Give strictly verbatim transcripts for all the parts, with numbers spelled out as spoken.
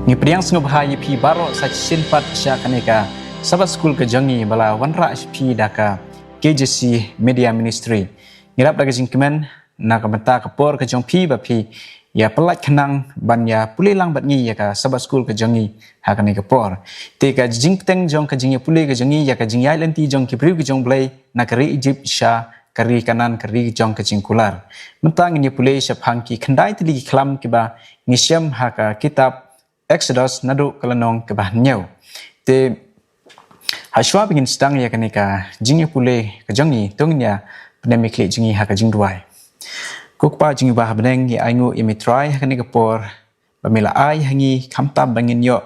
Ngi pdiang sngewbha ïa phi baroh sa shisien pat sha kane ka Sabbath School ka jong ngi ba la wanrah sha phi da ka K J C Media Ministry. Ngi rap da ka jingkmen na ka bynta ka por ka jong phi ba phi ïa pyllait khnang ban ïa pule lang bad ngi ïa ka Sabbath School ka jong ngi ha kane ka por. Te ka jingpteng jong ka jingïapule ka jong ngi ïa ka jingïaid lynti jong ki briew ka jong U Blei na ka ri Egypt sha ka ri Kanaan, ka ri jong ka jingkular. Mynta ngin ïa pule shaphang ki khyndai tylli ki khlam kiba ngi shem ha ka kitab Exodus naduh ka lynnong kaba hynñiew. Te hashwa ba ngin sdang ïa kane ka jingïapule ka jong ngi, to ngin ïa pyndem ïa ki jong ngi ha ka jingduwai. Ko Kpa jong ngi ba ha bneng, ngi ainguh ïa me Trai ha kane ka por ba me la ai ha ngi, khamtam ba ngin ïoh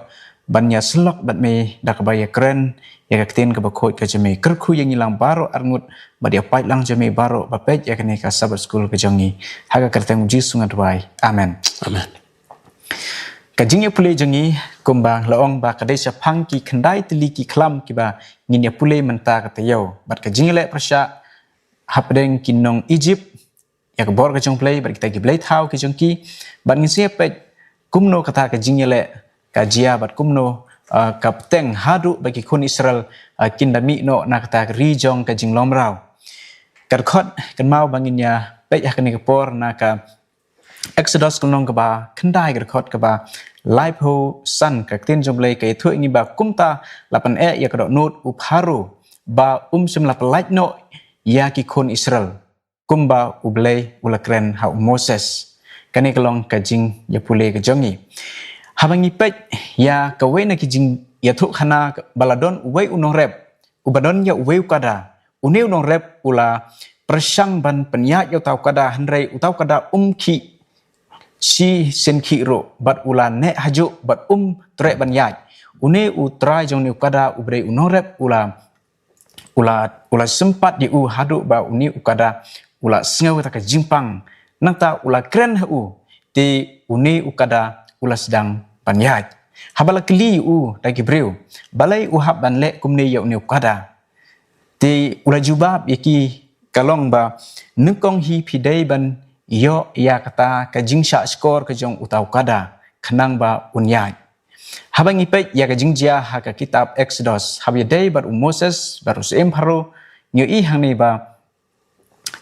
ban ïa sylloh bad me da kaba ïa kren ïa ka ktien kaba khuid ka jong me. Kyrkhu ïa ngi lang baroh arngut bad ïa paid lang jong me baroh ba peit ïa kane ka Sabbath School ka jong ngi. Ha ka kyrteng U Jisu nga duwai. Amen. Amen. Ka jingïapule jong ngi kumba la ong ba ka dei shaphang ki khyndai tylli ki khlam kiba ngin ïapule mynta ka taïew. Bad ka jingïaleh pyrshah hapdeng ki nong Egypt ïa ka bor ka jong U Blei bad kita ki blei thaw ki jong ki. Bad ngin sa ïa peit kumno kata ka jingïaleh ka jia bad kumno, ah, ka pteng haduh ba ki khun Israel, ah, kin da mih noh na kata ka ri jong ka jinglong mraw. Ka dkhot kynmaw ba ngin ïa peit ha kane ka por na ka Exodus ka lynnong kaba khyndai, ka dkhot kaba laiphew san. Ka ktien jong U Blei ka ïathuh ïa ngi ba kumta la pyneh ïa ka dohnud u Pharaoh ba um shym la pyllait noh ïa ki khun Israel kumba U Blei u la kren ha u Moses. Kane ka long ka jingïapule ka jong ngi. Haba ngi peit ïa kawei na ki jingïathuhkhana ba la don uwei u nongrep uba don ïa uwei u kada. Une u nongrep u la pyrshang ban pynïaid ïa uta u kada, hynrei uta u kada um khih shisien khih ruh bad u la neh hajuh bad um treh ban ïaid. Une u trai jong une u kada uba dei u nongrep u la u la u la sympat ïa u haduh ba une u kada u la sngew kata ka jingpang. Nangta u la kren ha u, te une u kada u la sdang ban ïaid. Haba la kylli ïa u da ki briew, balei u hap ban leh kumne ïa une u kada? Te u la jubab ïa ki, ka long ba nyngkong hi phi dei ban ïoh ïa kata ka jingshah shkor ka jong uta u kada khnang ba un ïaid. Haba ngi peit ïa ka jingjia ha ka kitab Exodus, haba ïadei bad u Moses bad u syiem Pharaoh, ngi ïohi hangne ba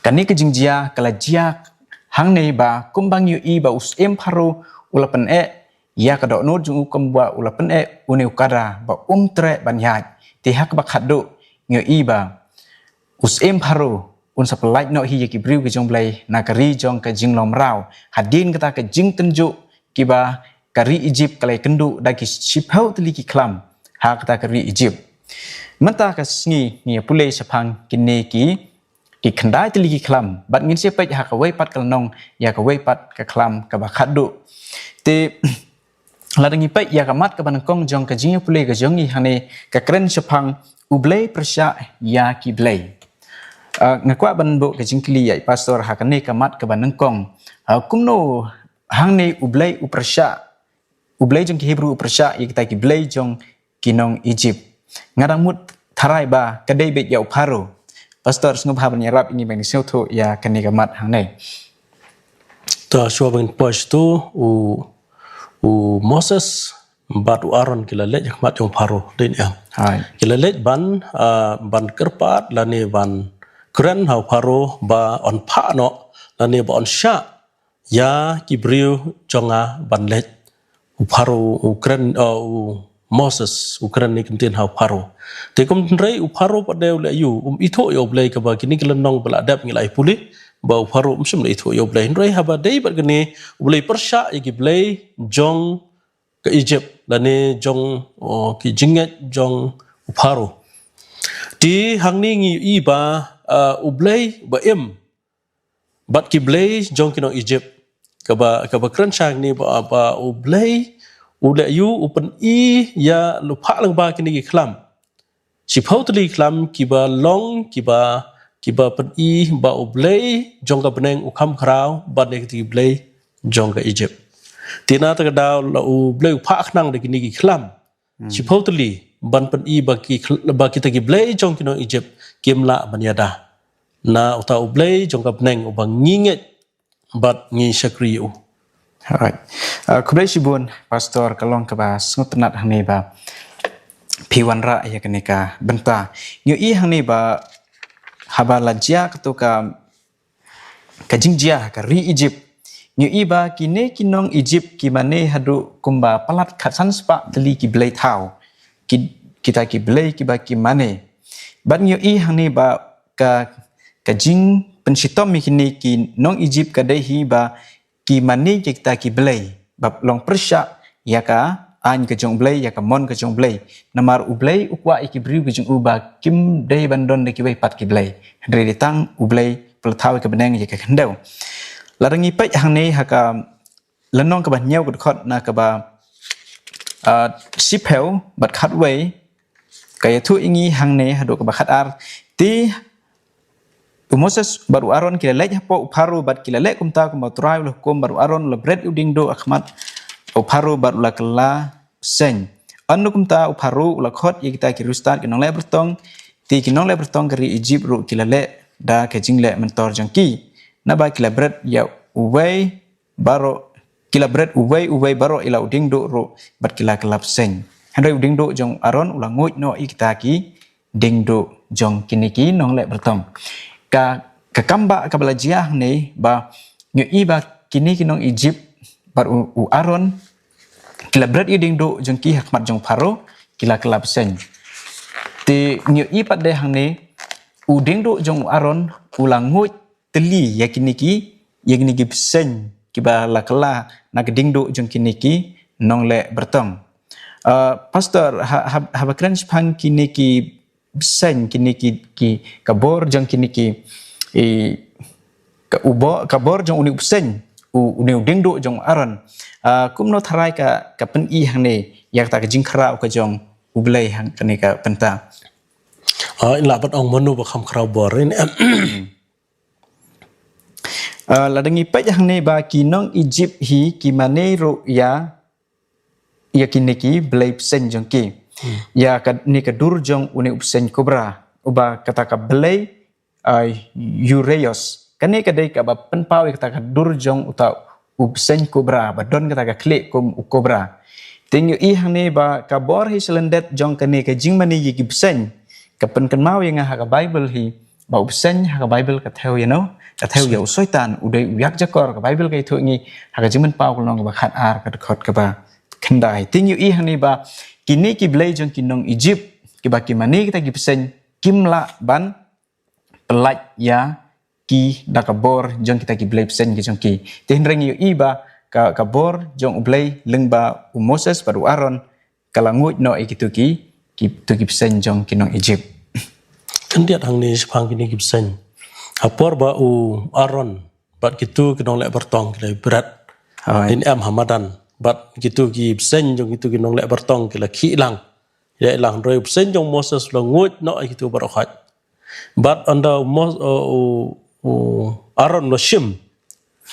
kane ka jingjia ka la jia hangne ba kumba ngi ïohi ba u syiem Pharaoh u la pyneh ïa ka dohnud jong u kumba u la pyneh une u kada ba um treh ban ïaid. Te ha kaba khatduh ngi ïohi ba u syiem Pharaoh un sa pyllait noh hi ïa ki briew ki jong U Blei na ka ri jong ka jinglong mraw. Hadien kata ka jingtynjuh kiba ka ri Egypt ka la ïakynduh da ki shiphew tylli ki khlam ha kata ka ri Egypt. Mynta ka sngi ngi ïa pule shaphang kine ki, ki khyndai tylli ki khlam bad ngin sa peit ha kawei pat ka lynnong ïa kawei pat ka khlam kaba khatduh. Te lada ngi peit ïa ka mat kaba nyngkong jong ka jingïapule ka jong ngi hangne, ka kren shaphang U Blei pyrshah ïa ki blei. Ah, nga kwah ban buh ka jingkylli ïa i pastor ha kane ka mat kaba nyngkong. Ah, kumno hangne U Blei u pyrshah, U Blei jong ki Hebru u pyrshah ïa kita ki blei jong ki nong Egypt? Nga dang mut tharai ba ka dei beit ïa u Pharaoh. Pastor, sngewbha ban ïarap ïa ngi ban sngewthuh ïa kane ka mat hangne. To shuwa ban poi tu u, u Moses bad u Aaron ki la leit ha khmat jong u Pharaoh, dei ne em? Hai. Ki la leit ban, ah, ban kyrpad lane ban kren ha u Pharaoh ba un phah noh lane ba un shah ïa ki briew jong nga ban leit. U Pharaoh u kren, uh, u Moses u kren ne ktien ha u Pharaoh. Te kumta hynrei u Pharaoh pat de u leh ïa u, um ithuh ïa U Blei, kaba kine ki lynnong ba la dep ngi la ïa pule ba u Pharaoh um shym la ithuh ïa U Blei. Hynrei haba dei bad kane, U Blei pyrshah ïa ki blei jong ka Egypt lane jong, oh, ki jingngeit jong u Pharaoh. Te hangne ngi ïohi ba, uh, U Blei ba im bad ki blei jong ki nong Egypt. Kaba, kaba kren sha ngi ba, ba U Blei u leh ïa u, u pyni ïa u, phah lyngba kine ki khlam. Shiphew tylli ki khlam kiba long, kiba, kiba pyni ba U Blei jong ka bneng u kham khraw bad ïa ki blei jong ka Egypt. Te na kata ka daw la U Blei u phah khnang da kine ki khlam. Hmm. Shiphew tylli ban pyni ba ki khl-, ba kita ki blei jong ki nong Egypt kim lah ban ïada na uta U Blei jong ka bneng uba ngi ngeit bad ngi shakri ïa u. Alright. Uh, khublei shibun, Pastor, ka long kaba sngewtynnat hangne ba phi wanrah ïa kane ka bynta. Ngi ïohi hangne ba haba la jia kato ka, ka jingjia ha ka ri Egypt. Ngi ïohi ba kine ki nong Egypt ki mane haduh kumba palat khatsan spah tylli ki blei thaw. Ki, kita ki blei kiba ki mane. Bad ngi ïohi hangne ba ka, ka jingpynshitom ïa kine ki nong Egypt ka dei hi ba ki mane ïa kita ki blei. Ba long pyrshah ïa ka aiñ ka jong U Blei, ïa ka mon ka jong U Blei. Namar U Blei u kwah ïa ki briew ki jong u ba kim dei ban don da kiwei pat ki blei. Hynrei dei tang U Blei pynlong thaw ïa ka bneng ïa ka khyndew. Lada ngi peit hangne ha ka lynnong kaba hynñiew ka dkhot na kaba, ah, shiphew bad khatwei, ka ïathuh ïa ngi hangne haduh kaba khatar. Te u Moses bad u Aaron ki la leit hapoh u Pharaoh bad ki la leh kumta kumba U Trai u la hukum, bad u Aaron u la bret ïa u diengduh ha khmat u Pharaoh bad u la kylla bseiñ. Ynda kumta u Pharaoh u la khot ïa kita ki riewstad ki nongleh byrtong, te ki nongleh byrtong ka ri Egypt ruh ki la leh da ka jingleh myntoi jong ki. Naba ki la bret ïa uwei baroh, ki la bret uwei uwei baroh ïa la u diengduh ruh bad ki la kylla bseiñ. Hynrei u diengduh jong u Aaron u la nguid noh ïa kita ki diengduh jong kine ki nongleh byrtong. Ka, ka kam ba kaba la jia hangne ba ngi ïohi ba kine ki nong Egypt bad u, u Aaron ki la bret ïa u diengduh jong ki ha khmat jong u Pharaoh, ki la kylla bseiñ. Te ngi ïohi pat de hangne u diengduh jong u Aaron u la nguid tylli ïa kine ki, ïa kine ki bseiñ kiba la kylla na ka diengduh jong kine ki nongleh byrtong. Uh, Pastor, ha, ha, haba kren shaphang kine ki bseiñ, kine ki, ki, ka bor jong kine ki, i, ka u bo-, ka bor jong une u bseiñ, u, une u diengduh jong u Aaron. Uh, kumno tharai ka, ka pyni hangne ïa kata ka jingkhraw ka jong U Blei ha kane ka bynta? Ah, in lah ban ong mano ba kham khraw bor, in em. Ah, lada ngi peit hangne ba ki nong Egypt hi ki mane ruh ïa, ïa kine ki blei bseiñ jong ki. Hmm. Ïa kane ka dur jong une u bseiñ cobra. Uba kata ka blei, ah, Uraeus. Kane ka dei kaba pynpaw ïa kata ka dur jong uta u bseiñ cobra, ba don kata ka khlieh kum u cobra. Te ngi ïohi hangne ba ka bor hi sha lyndet jong kane ka jingmane ïa ki bseiñ ka pynkynmaw ïa nga ha ka Baibl hi, ba u bseiñ ha ka Baibl ka thew ïa no, ka thew ïa u Soitan, u dei u ïakjakor. Ka Baibl ka ïathuh ïa ngi ha ka Jingpynpaw ka lynnong kaba khatar ka dkhot kaba khyndai. Te ngi ïohi hangne ba kine ki blei jong ki nong Egypt, kiba ki mane kita ki bseiñ, kim lah ban pyllait ïa ki da ka bor jong kita ki blei bseiñ ki jong ki. Te hynrei ngi ïohi ba ka, ka bor jong U Blei lyngba u Moses bad u Aaron ka la nguid noh ïa kito ki, kito ki bseiñ jong ki nong Egypt. Khyndiat hangne shaphang kine ki bseiñ. Ha por ba u Aaron bad kito ki nongleh byrtong ki la bret. Hooid. Lin em ha madan. Bad kito ki bseiñ jong kito ki nongleh byrtong ki la khih lang. Ïa lang, hynrei u bseiñ jong Moses u la nguid noh ïa kito baroh khoit. Bad ynda u Mos-, u, u, u Aaron u la shim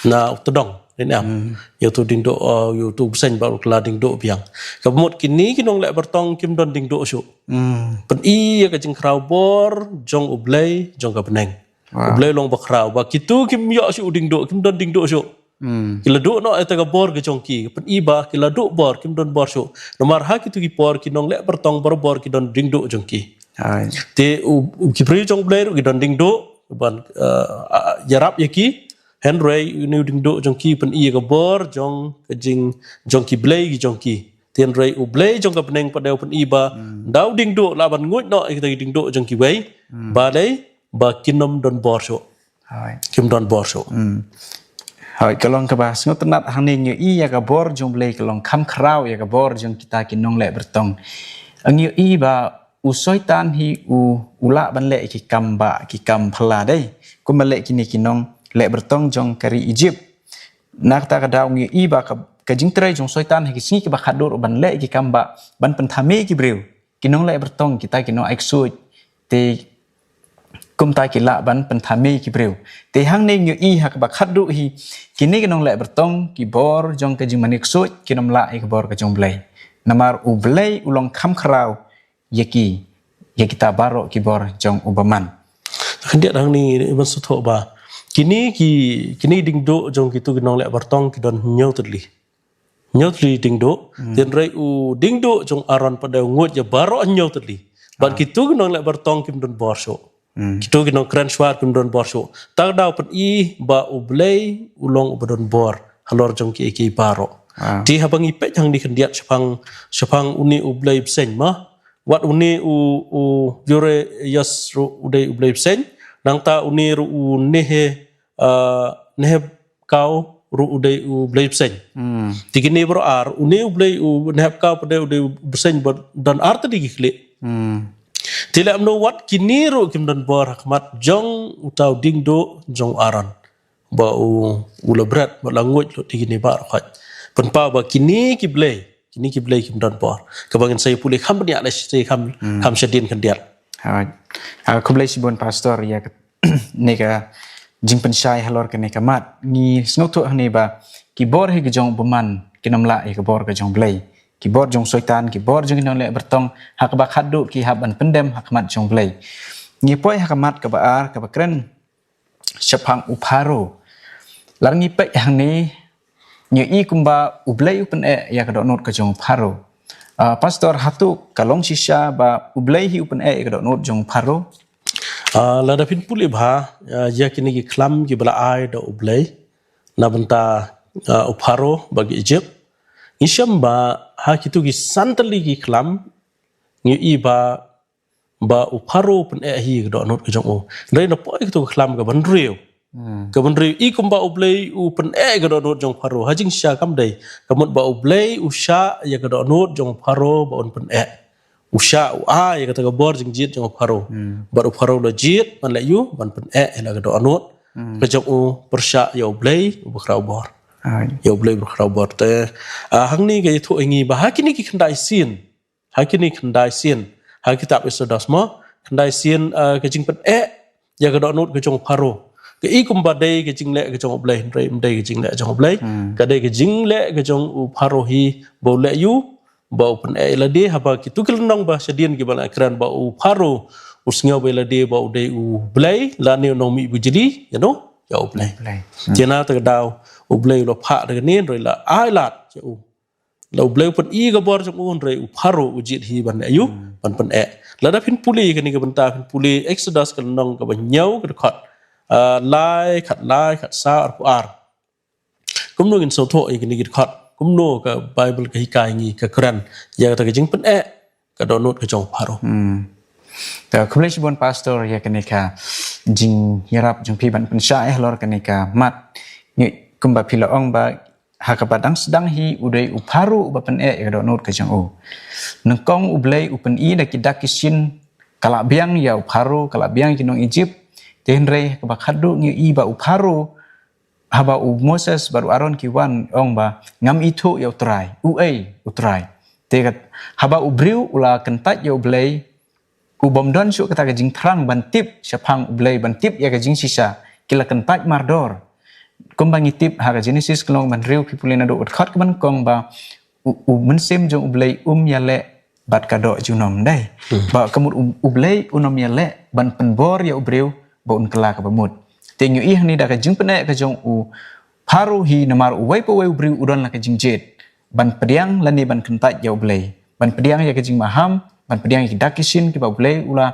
na u tdong, lin em. Hmm. Ïa uto u diengduh, uh, ïa uto u bseiñ bad u kylla diengduh biang. Kaba mut kine ki nongleh byrtong kim don diengduh shuh. Hmm. Pyni ïa ka jingkhraw bor jong U Blei jong ka bneng. Wow. U Blei u long ba khraw, ba kito kim ïoh shuh u diengduh, kim don diengduh shuh. Hmm. Ki la duh noh ïa kata ka bor ka jong ki, pyni ba ki la duh bor, kim don bor shuh. Namar ha kito ki por ki nongleh byrtong barabor ki don diengduh jong ki. Hooid. Te u, u ki briew jong U Blei ruh ki don diengduh ban, uh, uh, ïarap ïa ki. Hynrei une u diengduh jong ki pyni ïa ka bor jong ka jing, jong ki blei ki jong ki. Te hynrei U Blei jong ka bneng pat u pyni ba, hmm, da u diengduh lah ban nguid noh ïa kita ki diengduh jong kiwei. Hmm. Balei? Ba kin ym don bor shuh. Hooid. Kim don bor shuh. Hmm. Hooid, ka long kaba sngewtynnat hangne, ngi ïohi ïa ka bor jong U Blei ka long kham khraw ïa ka bor jong kita ki nongleh byrtong. Ngi ïohi ba u Soitan hi u, u lah ban leh ki kam ba, ki kam phylla dei. Kumba leh kine ki nongleh byrtong jong ka ri Egypt. Na kata ka daw ngi ïohi ba ka, ka jingtrei jong u Soitan ha ki sngi kiba khatduh ban leh ki kam ba, ban pynthame ki briew. Ki nongleh byrtong, kita ki nong-ai ksuid. Te kumta ki lah ban pynthame ki briew. Te hangne ngi ïohi ha kaba khatduh hi, kine ki nongleh byrtong, ki bor jong ka jingmane ksuid, kin ym lah ïa ka bor ka jong U Blei. Namar U Blei u long kham khraw ïa ki, ïa kita baroh ki bor jong u bymman. Khyndiat hangne, ban sngewthuh ba kine ki, kine diengduh jong kito ki nongleh byrtong ki don hynñiew tylli. Hynñiew tylli dieng duh. Te hynrei u dieng duh jong Aaron pat u nguid ïa baroh hynñiew tylli. Bad kito ki nongleh bartong kim don bor shuh. Kito ki nongkren shuwa kim don bor shuh. Te ka daw pyni ba U Blei u long uba don bor halor jong kiei kiei baroh. Te haba ngi peit hangne khyndiat shaphang, shaphang une U Blei bseiñ ma. Wat une u, u Urias ruh u dei U Blei bseiñ. Nangta une ruh u Nehe, ah, Nehebkau ruh u dei U Blei bseiñ. Te kine baroh ar, une U Blei u Nehebkau pat u dei U bseiñ ba don ar tylli ki khlieh. Te leh kumno wat kine ruh kim don bor ha khmat jong uta u dieng duh jong Aaron. Ba u, u la bret, ba la nguid lut ïa kine baroh khoit. Pynpaw ba kine ki blei, kine ki blei kim don bor. Kaba ngin sa ïa pule kham bniah lei shi kham, kham shadien khyndiat. Hooid. Ah, khublei shibun Pastor ïa kane ka jingpynshai halor kane ka mat. Ngi sngewthuh hangne ba ki bor hi ki jong u bymman kin ym lah ïa ka bor ka jong U Blei. Ki bor jong Soitan, ki bor jong ki nongleh bartong, ha kaba khatduh ki hap ban pyndem ha khmat jong U Blei. Ngi poi ha ka mat kaba ar, kaba kren shaphang u Pharaoh. Lada ngi peit hangne, ngi ïohi kumba U Blei u pyneh ïa ka dohnud ka jong u Pharaoh. Ah, Pastor, hato ka long shisha ba U Blei hi u pyneh ïa ka dohnud jong u Pharaoh? Ah, lada phin pule bha, ah, ïa kine ki khlam kiba la ai da U Blei na bynta, ah, u Pharaoh bad ki Egypt. Ngi shem ba ha kito ki san tylli ki khlam ngi ïohi ba ba u Pharaoh u pyneh hi ka dohnud ka jong u. Hynrei na poi kito ki khlam kaba hynriew. Kaba hynriew i kumba U Blei u pyneh ka dohnud jong u Pharaoh. Ha jingshisha kam dei. Ka mut ba U Blei u shah ïa ka dohnud jong u Pharaoh ba un pyneh. U shah u ai ïa kata ka bor jingjied jong u Pharaoh. Bad u Pharaoh u la jied ban leh ïa u ban pyneh ïa la ka dohnud ka jong u pyrshah ïa U Blei uba khraw bor. Ïa U Blei uba khraw bor te. Ah, hangne ka ïathuh ïa ngi ba ha kine ki khyndai sien. Ha kine khyndai sien. Ha kitab Exodus mo, khyndai sien, ah, ka jingpyneh ïa ka dohnud ka jong u Pharaoh. Ka i kumba dei ka jingleh ka jong U Blei, hynrei ym dei ka jingleh jong U Blei. Ka dei ka jingleh ka jong u Pharaoh hi ba u leh ïa u, ba u pyneh ïa lade, haba kito ki lynnong ba shadien kiba la kren ba u Pharaoh u sngew ba ïa lade ba u dei U Blei, lane u nongmihbujli, ïa no, ïa U Blei. Te na kata ka daw U Blei u la phah da kane, hynrei la ai lad ïa u. La U Blei u pyni ka bor jong u, hynrei u Pharaoh u jied hi ban leh ïa u, ban pyneh. Lada phin pule kane ka bynta, phin pule Exodus ka lynnong kaba hynñiew ka dkhot, ah, lai, khatlai, khatsaw, arphew ar. Kumno ngin sngewthuh ïa kine ki dkhot? Kumno ka Baibl ka hikai ngi, ka kren ïa kata ka jingpyneh ka dohnud ka jong u Pharaoh? Te khublei shibun Pastor ïa kane ka jingïarap jong phi ban pynshai halor kane ka mat. Ngi kumba phi la ong ba ha kaba dang sdang hi u dei u Pharaoh uba pyneh ïa ka dohnud ka jong u. Nyngkong U Blei u pyni da ki dak ki shin, ka la biang ïa u Pharaoh, ka la biang ïa ki nong Egypt. Te hynrei ha kaba khatduh ngi ïohi ba u Pharaoh, haba u Moses bad u Aaron ki wan, ong ba, ngam ithuh ïa U Trai, uei U Trai. Te kat, haba u briew u la kyntait ïa U Blei, u bym don shuh kata ka jingthrang ban tip shaphang U Blei, ban tip ïa ka jingshisha, ki la kyntait mardor. Kumba ngi tip ha ka Genesis ka lynnong ba hynriew, phi pule naduh ka dkhot kaba nyngkong ba u, u mynsiem jong U Blei um ïaleh bad ka doh junom, dei. Ba ka mut U, U Blei un ym ïaleh ban pynbor ïa u briew ba un kylla kaba mut. Te ngi ïohi hangne da ka jingpyneh ka jong u Pharaoh hi, namar uwei pa uwei u briew u don la ka jingjied ban pdiang lane ban kyntait ïa U Blei, ban pdiang ïa ka jingmaham, ban pdiang ïa ki dak ki shin kiba U Blei u la,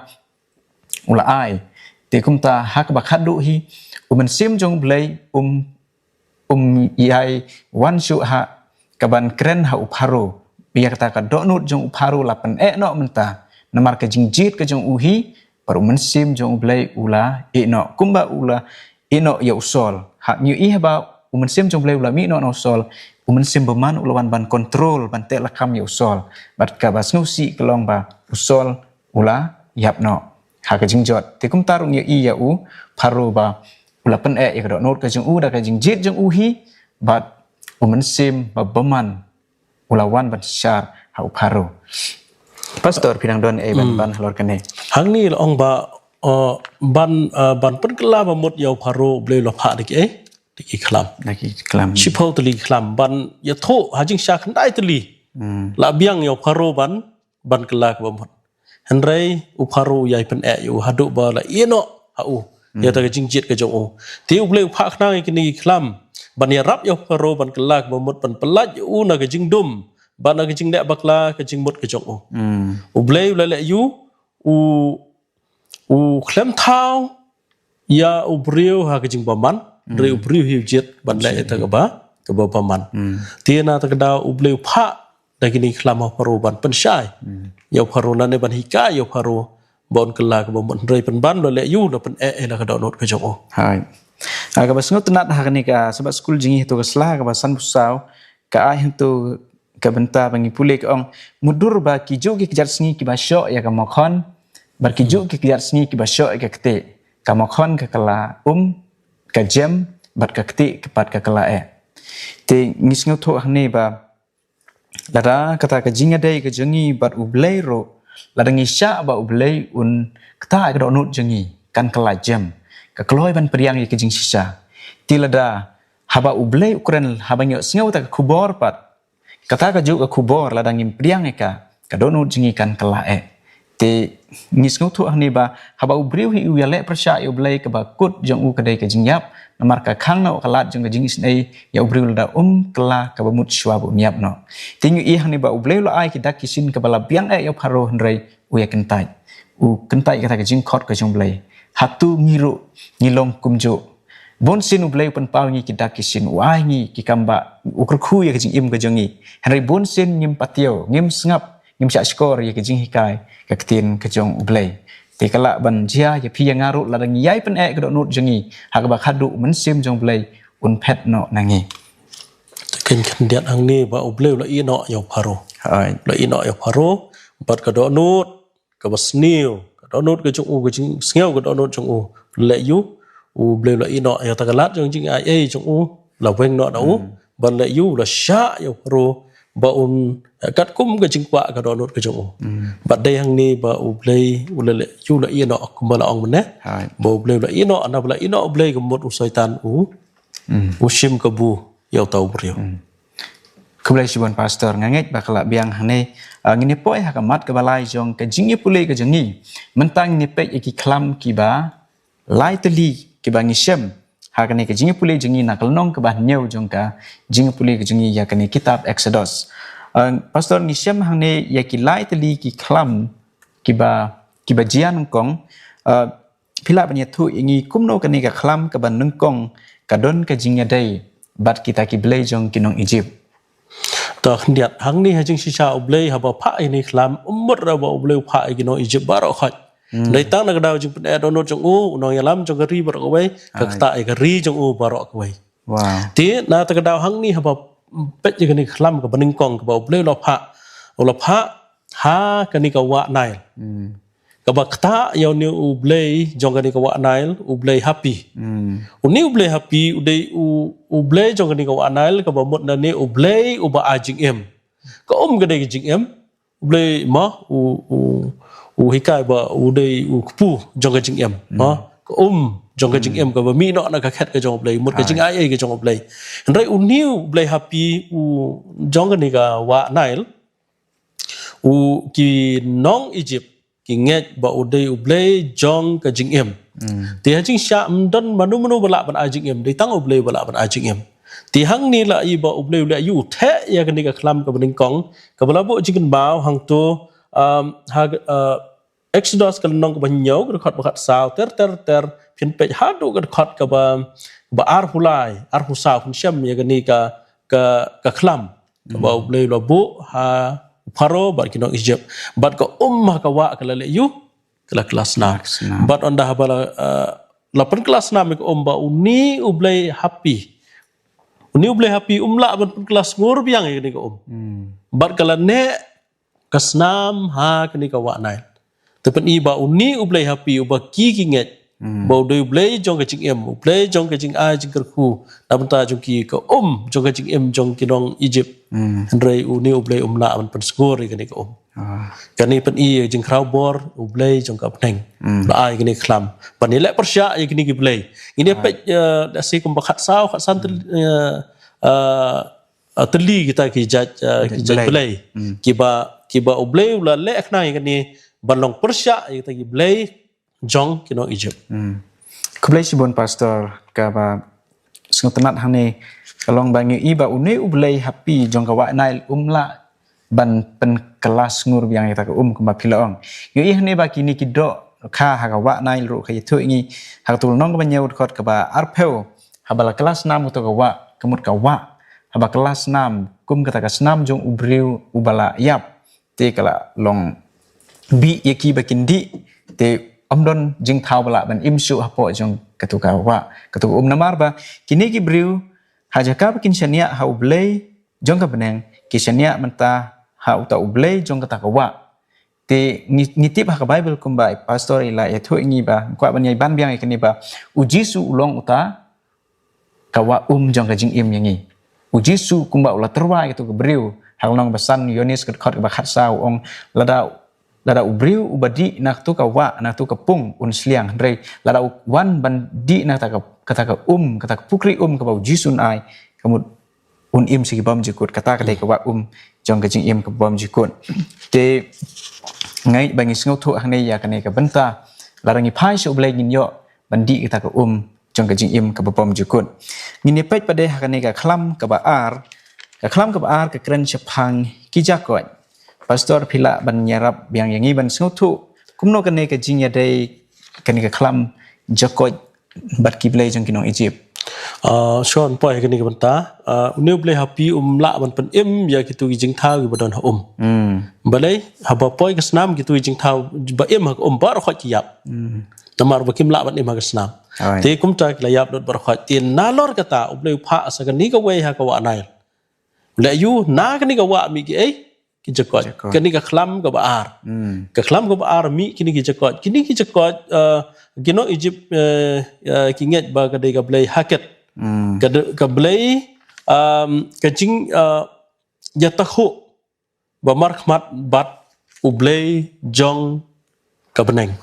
u la ai. Te kumta ha kaba khatduh hi, u mynsiem jong U Blei um, um ïai wan shuh ha kaban kren ha u Pharaoh. Ïa kata ka dohnud jong u Pharaoh la pyneh noh mynta, namar ka jingjied ka jong u hi, bad u mynsiem jong U Blei u la ïeh noh. Kumba u la ïeh noh ïa u Saul. Ha, ngi ïohi haba u mynsiem jong U Blei u la mih noh na u Saul, u mynsiem bymman u la wan ban kontrol, ban teh lakam ïa u Saul. Bad kaba sngewsih ka long ba u Saul u la ïap noh ha ka jingjot. Te kumta ruh ngi ïohi ïa u Pharaoh ba u la pyneh ïa ka dohnud ka jong u da ka jingjied jong u hi, bad u mynsiem ba bymman u la wan ban shah ha u Pharaoh. Pastor, phi dang don ei ban, hmm, ban halor kane? Hangne la ong ba, uh, ban, uh, ban pynkylla ba mut ïa u Pharaoh, U Blei u la phah da kiei, da ki khlam. Da ki khlam. Shiphew tylli ki khlam ban ïathuh ha jingshisha khyndai tylli. Hmm. La biang ïa u Pharaoh ban, ban kylla kaba mut. Hynrei u Pharaoh u ïai pyneh ïa u haduh ba la ïeh noh ha u, hmm, ïa kata ka jingjied ka jong u. Te U Blei u phah khnang ïa kine ki khlam ban ïarap ïa u Pharaoh ban kylla kaba mut ban pyllait ïa u na ka jingdum bad na ka jingleh bakla ka jingmut ka jong u. U Blei u la leh ïa u, u u khlem thaw ïa u briew ha ka jingbymman, hynrei u briew hi u jied ban leh ïa kata kaba, kaba bymman. Te na kata ka daw u Blei u phah da kine ki khlam ha u Pharaoh ban pynshai ïa u Pharaoh, lane ban hikai ïa u Pharaoh ba un kylla kaba mut, hynrei pynban u la leh ïa u, u la pyneh ïa la ka dohnud ka jong u. Hai. Ah, kaba sngewtynnat ha kane ka Sabbath School jong ngi ha tu ka sla kaba sanphew saw, ka ai ha tu ka bynta ba ngi pule ka ong, mutdur ba ki juh ki kjat sngi kiba shoh ïa ka makhon, bad ki juh ki kjat sngi kiba shoh ïa ka ktieh, ka makhon ka kylla um, ka jem, bad ka ktieh ka pat ka kylla eh. Te ngi sngewthuh hangne ba lada kata ka jingïadei ka jong ngi bad u Blei ruh, lada ngi shah ba u Blei un ktah ïa ka dohnud jong ngi, kan kylla jem, ka kloi ban pdiang ïa ka jingshisha. Te lada haba u Blei u kren, haba ngi ïohsngew ïa ka khubor pat, kata ka juh ka khubor lada ngim pdiang ïa ka, ka dohnud jong ngi kan kylla eh. Te ngi sngewthuh hangne ba haba u briew hi u ïaleh pyrshah ïa u Blei, kaba kut jong u ka dei ka jingïap, namar ka khang noh ka lad jong ka jingisynei ïa u briew lada um kylla kaba mut shuwa ba un ïap noh. Te ngi ïohi hangne ba u Blei u la ai ki dak ki shin kaba la biang eh ïa u Pharaoh, hynrei u ïakyntait. U kyntait ïa kata ka jingkhot ka jong u Blei. Hato ngi ruh ngi long kumjuh? Bun sien u Blei u pynpaw ïa ngi ki dak ki shin, u ai ïa ngi ki kam ba u kyrkhu ïa ka jingim ka jong ngi. Hynrei bun sien ngim patiaw, ngim sngap, ngim shah shkor ïa ka jinghikai ka ktien ka jong u Blei. Te ka lah ban jia ïa phi ïa nga ruh lada ngi ïai pyneh ka dohnud jong ngi ha kaba khadduh u Mynsiem jong u Blei un phet noh na ngi. Te khyndiat hangne ba u Blei u la ïeh noh ïa u Pharaoh. Hai. U la ïeh noh ïa u Pharaoh bad ka dohnud kaba sniew, ka dohnud ka jong u, ka jingsngew ka dohnud jong u. Leh ïa u, u Blei u la ïeh noh ïa kata ka lad jong ka jingai ei jong u, la weng noh da u, ban leh ïa u, la shah ïa u Pharaoh ba un, eh, katkum ka jingkwah ka dohnud ka jong u. Bad dei hangne ba u Blei u la leh ïa u, la ïeh noh kumba la ong mynne. Hai. Ba u Blei u la ïeh noh, na ba la ïeh noh u Blei ka mut u Soitan u, u shim kabu ïa uta u briew. Khublei shibun Pastor, nga ngeit ba ka la biang hangne, ah, ngin ïa poi ha ka mat kaba lai jong ka jingïapule ka jong ngi. Mynta ngin ïa peit ïa ki khlam kiba lai tylli kiba ngi shem ha kane ka jingïapule jong ngi na ka lynnong kaba hynñiew jong ka jingïapule ka jong ngi ïa kane kitab Exodus. Ah, Pastor, ngi shem hangne ïa ki lai tylli ki khlam kiba, kiba jia nyngkong, ah, phi lah ban ïathuh ïa ngi kumno kane ka khlam kaba nyngkong ka don ka jingïadei bad kita ki blei jong ki nong Egypt? To khyndiat, hangne ha jingshisha u Blei haba phah ïa kane ka khlam, um mut ruh ba u Blei u phah ïa ki nong Egypt baroh khoit. Dei tang na ka daw jingpyneh dohnud jong u, u nongïalam jong ka ri baroh kawei, ka ktah ïa ka ri jong u baroh kawei. Wow. Te na kata ka daw hangne haba peit ïa kane ka khlam kaba nyngkong kaba u Blei u la phah, u la phah ha kane ka wah Nail. Kaba ktah ïa une u blei jong kane ka wah Nail, u blei Hapi. Une u blei Hapi u dei u, u blei jong kane ka wah Nail, kaba mut na ne u blei uba ai jingim. Ka um ka dei ka jingim, u blei ma, u, u, u hikai ba u dei u kpu jong ka jingim. Ma, ka um jong ka jingim kaba mih noh na ka khet ka jong u Blei, mut ka jingai ei ka jong u Blei. Hynrei une u blei Hapi u jong kane ka wah Nail, u ki nong Egypt ki ngeit ba u dei u blei jong ka jingim. Te ha jingshah ym don mano mano ba lah ban ai jingim, dei tang u Blei ba lah ban ai jingim. Te hangne la i ba u Blei u leh ïa u theh ïa kane ka khlam kaba nyngkong, kaba la buh jingkynmaw hangto, um, ha, uh, Exodus ka lynnong kaba hynñiew, ka dkhot ba khatsaw, ter, ter, ter, phin peit haduh ka dkhot kaba, ba arphew lai, arphew saw, phin shem ïa kane ka, ka, ka khlam. Kaba u Blei u la buh ha u Pharaoh bad ki nong Egypt. Bad ka um ha ka wah ka la leh ïa u, ka la kylla snam. Kylla snam. Bad ynda haba la, eh, la pynkylla snam ïa ka um ba une u blei Hapi. Une u blei Hapi um lah ban pynkylla sngur biang ïa kane ka um. Bad ka la neh ka snam ha kane ka wah Nail. Te pyni ba une u blei Hapi uba ki ki ngeit ba u dei u blei jong ka jingim, u blei jong ka jingai jingkyrkhu na bynta jong ki, ka um jong ka jingim jong ki nong Egypt. Hynrei une u blei um lah ban pynsngur ïa kane ka um. Kane pyni ïa ka jingkhraw bor u Blei jong ka bneng. La ai kane ka khlam ban ïaleh pyrshah ïa kine ki blei. Ngin ïa peit, eh, da shi kumba khatsaw, khatsan tyl-, eh, eh, eh, tylli kita ki jait, eh, ki jait blei. Kiba, kiba u Blei u la leh khnang ïa kane ban long pyrshah ïa kita ki blei jong ki nong Egypt. Khublei shibun Pastor, kaba sngewtynnat hangne ka long ba ngi i ba une u Blei ha phi jong ka wah Nail um lah ban pynkylla sngur biang ïa kata ka um kumba phi la ong. Ngi i hangne ba kine ki dohkha ha ka wah Nail ruh ka ïathuh ïa ngi ha ka lynnong kaba hynñiew dkhot kaba arphew, haba la kylla snam kato ka wah, ka mut ka wah haba kylla snam kum kata ka snam jong u briew uba la ïap, te ka la long bih ïa ki ba kin dih, te ym don jingthaw ba lah ban im shuh hapoh jong kato ka wah, kato ka um, namar ba kine ki briew ha jaka ba kin shaniah ha u Blei jong ka bneng, ki shaniah mynta ha uta u blei jong kata ka wah. Te ngi, ngi tip ha ka Baibl kumba i pastor i la ïathuh ïa ngi ba, kwah ban ïa ban biang ïa kane ba u Jisu u long uta ka wah um jong ka jingim ïa ngi. U Jisu kumba u la tyrwa ïa kato ka briew ha ka lynnong ba san Ïoannis ka dkhot kaba khatsaw, u ong, lada, lada u briew uba dih na kato ka wah, na kato ka pung un sliang, hynrei lada u wan ban dih na kata ka, kata ka um, kata ka pukri um kaba u Jisu un ai, ka mut un im sha ki bymjukut. Kata ka dei ka wah um jong ka jingim kaba bymjukut. Te nga ngeit ba ngi sngewthuh hangne ïa kane ka bynta, lada ngi phai sha u Blei ngin ïoh ban dih kata ka um jong ka jingim kaba bymjukut. Ngin ïa peit pat de ha kane ka khlam kaba ar, ka khlam kaba ar ka kren shaphang ki jakoit. Pastor, phi lah ban ïarap biang ïa ngi ban sngewthuh kumno kane ka jingïadei kane ka khlam jakoit bad ki blei jong ki nong Egypt. Ah, shuwa poi ha kane ka bynta, ah, une u Blei ha phi um lah ban pynim ïa kito ki jingthaw kiba don ha um. Hmm. Balei, haba poi ka snam kito ki jingthaw ba im ha ka um baroh ki ïap. Hmm. Namar ba kim lah ban im ha ka snam. Oi. Te kumta ki la ïap lut baroh. Te nalor kata u Blei u phah sa kane kawei ha ka wah Nail. Leh ïa u na kane ka wah mih ki ei, ki jakoit. Jakoit. Kane ka khlam kaba ar. Hmm. Ka khlam kaba ar mih kine ki jakoit. Kine ki jakoit, eh, ki nong Egypt, eh, eh, ki ngeit ba ka dei ka blei Haket. Hmm. Ka de-, ka blei, um, ka jing, eh, ïa takhuh ba markhmat bad u Blei jong ka bneng.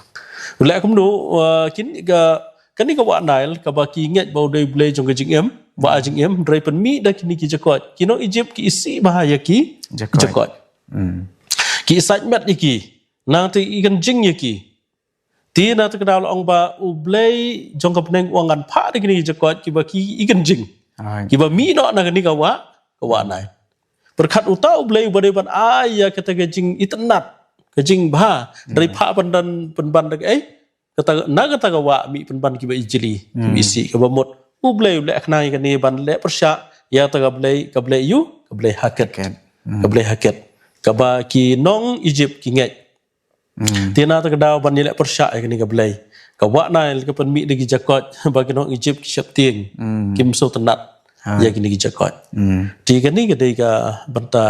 U leh kumno, uh, kin ka, kane ka wah Nail kaba ki ngeit ba u dei u Blei jong ka jingim, ba jingim, hynrei pynmih da kine ki jakoit. Ki nong Egypt ki isih bha ïa ki jakoit. Jakoit. Hmm. Ki isaitmet ïa ki. Nangta i kynjing ïa ki. Te na kata ka daw la ong ba u Blei jong ka bneng u ong ngan phah da kine ki jakoit kiba ki i kynjing. Ai. Kiba mih noh na kane ka wah, ka wah Nail. Pyrkhat uta u Blei uba dei ban ai ïa kata ka jingitynnad, ka jingbha, hynrei phah pynban, pynban da kaei, kata, na kata ka wah mih pynban kiba ijli, kiba isih, kaba mut. U Blei u leh khnang ïa kane ban leh pyrshah ïa kata ka blei, ka blei ïa u, ka blei Haket. Haket. Hmm. Ka blei Haket. Kaba ki nong Egypt ki ngeit. Hmm. Te na kata ka daw ban ïaleh pyrshah ïa kane ka blei, ka wah Nail ka pynmih da ki jakoit ba ki nong Egypt ki sheptieng. Hmm. Kim sngewtynnat ïa kine ki jakoit. Hmm. Te kane ka dei ka bynta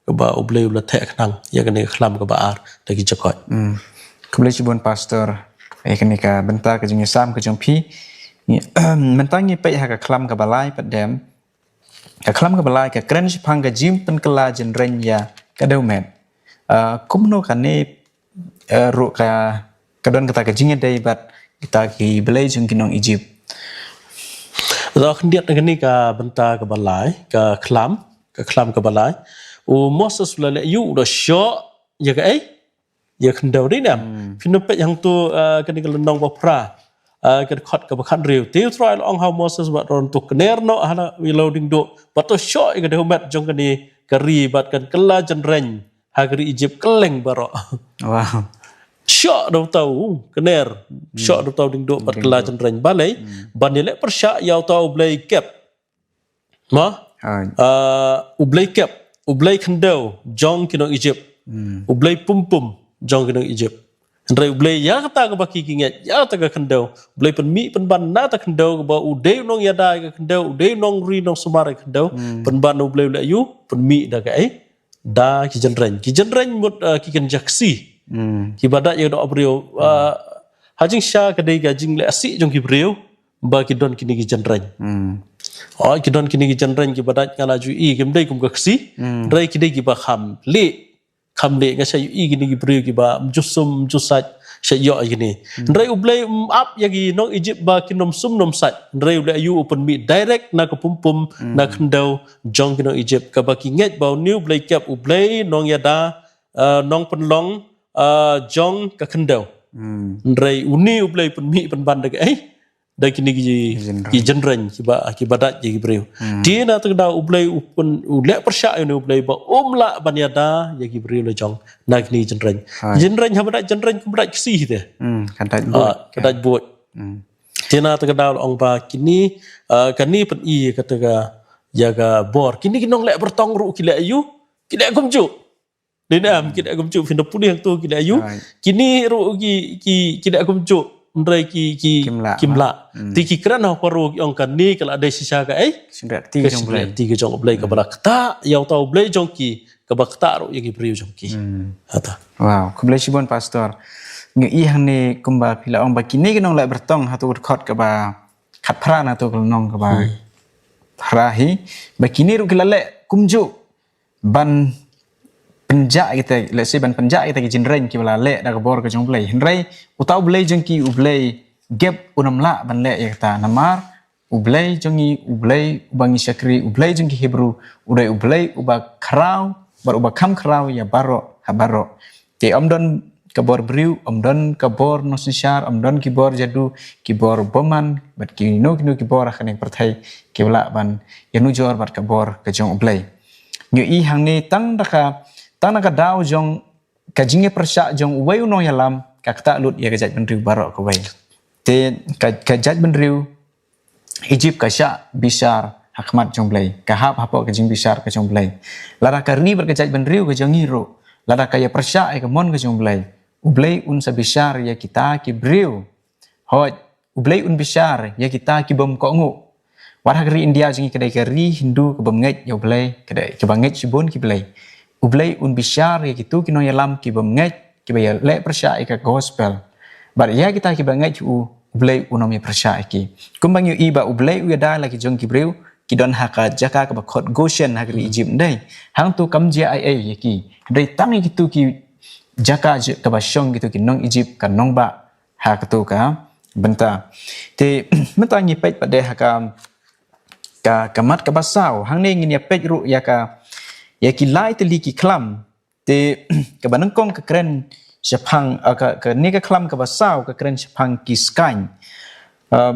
kaba u Blei u la theh khnang ïa kane ka khlam kaba ar da ki jakoit. Hmm. Khublei shibun Pastor ïa kane ka bynta ka jingïasam ka jong phi. Ngi, mynta ngi peit ha ka khlam kaba lai pat dem. Ka khlam kaba lai ka kren shaphang ka jingpynkylla jynrein ïa ka dewmet. Ah, kumno kane, eh, ruh ka, ka don kata ka jingïadei bad kita ki blei jong ki nong Egypt. Lada khyndiat na kane ka bynta kaba lai, ka khlam, ka khlam kaba lai. U Moses u la leh ïa u da shoh ïa kaei? Ïa ka khyndew dei ne em. Hmm. Phin ym peit hangto, eh, kane ka lynnong ba phra. Eh, ka dkhot kaba khathynriew. Te U Trai u la ong ha u Moses ba to kner noh ha la, ïa la u diengduh. Bad to shoh ïa ka dewmet jong kane ka ri bad kan kylla jynrein ha ka ri Egypt kylleng baroh. Wow. Shoh da uta u kner. Hmm. Shoh da uta u diengduh bad kylla jynrein. Balei? Hmm. Ban ïaleh pyrshah ïa uta u blei kep. Mo? Hai. Ah, u blei kep, u blei khyndew jong ki nong Egypt. Hmm. U blei pumpum jong ki nong Egypt. Hynrei u Blei ïa kata kaba ki ki ngeit, ïa kata ka khyndew. U Blei pynmih pynban na kata khyndew kaba u dei u nongïada ïa ka khyndew, u dei u nongri nongsumar ïa ka khyndew. Hmm. Pynban u Blei u leh ïa u, pynmih da kaei? Da ki jynrein. Ki jynrein mut, ah, ki kynja ksi. Hmm. Kiba dait ïa ka doh briew. Hmm. Ah, ha jingshisha ka dei ka jingleh sih jong ki briew ba ki don kine ki jynrein. Hmm. Oh, ki don kine ki jynrein kiba dait nga la ju ïohi, kim dei kum ka ksi. Hmm. Hynrei ki dei kiba kham lieh. Kham lieh, nga shait ïohi kine ki briew kiba mjusum, mjusait, shait ïoh ïa kine. Hmm. Hynrei u Blei um ap ïa ki nong Egypt ba kin ym sum ym sait. Hynrei u leh ïa u, u pynmih direct na ka pumpum, hmm, na khyndew jong ki nong Egypt. Kaba ki ngeit ba une u Blei kep u Blei nongïada, eh, nongpynlong, eh, jong ka khyndew. Hmm. Hynrei une u Blei pynmih pynban da kaei? da kine ki jynreng, ki jynreng kiba, kiba dait ïa ki briew. Hmm. Te na kata ka daw U Blei u pyn, u leh pyrshah ïa une U Blei ba um lah ban ïada ïa ki briew la jong na kine ki jynreng. Hai. Jynreng haba dait jynreng kumba dait ksih te. Hmm, ka dait buit. Ah, ka dait buit. Hmm. Te na kata ka daw la ong ba kine, ah, kane pyni kata ka, ïa ka bor. Kine ki nongleh byrtong ruh ki leh aïu, ki leh kumjuh. Dei ne em, ki leh kumjuh, phin da pule hangto ki leh aïu. Right. Kine ruh ki, ki, ki leh kumjuh. Hynrei ki, ki, kim lah, kim lah. Hmm. Te ki kren ha u Pharaoh ki ong kane ka la dei shisha ka, eh? Ka shynriah kti ka jong U Blei. Ka shynriah kti ka jong U Blei kaba la ktah ïa uta U Blei jong ki, kaba ktah ruh ïa ki briew jong ki. Hmm. Hata. Wow, khublei shibun Pastor. Ngi ïohi hangne kumba phi la ong ba kine ki nongleh byrtong ha kato ka dkhot kaba khatphra na kato ka lynnong kaba, hmm, phra hi, ba kine ruh ki la leh kumjuh ban pynjah kita, let's say, ban pynjah kita ki jynreng kiba la leh da ka bor ka jong U Blei. Hynrei uta U Blei jong ki, U Blei Geb, un ym lah ban leh ïa kata, namar U Blei jong ngi, U Blei uba ngi shakri, U Blei jong ki Hebru, u dei U Blei uba khraw bad uba kham khraw ïa baroh ha baroh. Te ym don ka bor briew, ym don ka bor nongsynshar, ym don ki bor jadu, ki bor bymman bad kino kino ki bor ha kane ka pyrthei kiba lah ban ïanujor bad ka bor ka jong U Blei. Ngi ïohi hangne tang da ka, tang da ka daw jong ka jingïapyrshah jong uwei u nongïalam ka ktah lut ïa ka jaitbynriew baroh kawei. Te ka, ka jaitbynriew Ijipt ka shah bishar ha khmat jong U Blei, ka hap hapoh ka jingbishar ka jong U Blei. Lada ka ri bad ka jaitbynriew ka jong ngi ruh, lada ka ïapyrshah ïa ka mon ka jong U Blei, U Blei un sa bishar ïa kita ki briew. Hooid, U Blei un bishar ïa kita ki bym kohnguh. Wat ha ka ri India jong ngi, ka dei ka ri Hindu ka bym ngeit ïa U Blei, ka dei kaba ngeit shibun ki blei. U Blei un bishar ïa kito ki nongïalam ki bym ngeit, kiba ïaleh pyrshah ïa ka gospel. Bad ïa kita kiba ngeit ha u, U Blei un ym ïapyrshah ïa ki. Kumba ngi ïohi ba U Blei u ïada la ki jong ki briew, ki don ha ka jaka kaba khot Goshen ha ka ri Ijipt, dei. Hangto kam jia ei ei ïa ki. Dei tang ïa kito ki jaka j-, kaba shong kito ki nong Ijipt, ka nongbah ha kato ka bynta. Te mynta ngi peit pat de ha ka, ka, ka mat kaba saw. Hangne ngin ïa peit ruh ïa ka, ïa ki lai tylli ki khlam. Te kaba nyngkong ka kren shaphang, ah, ka, kane ka khlam kaba saw ka kren shaphang ki skaiñ. Ah,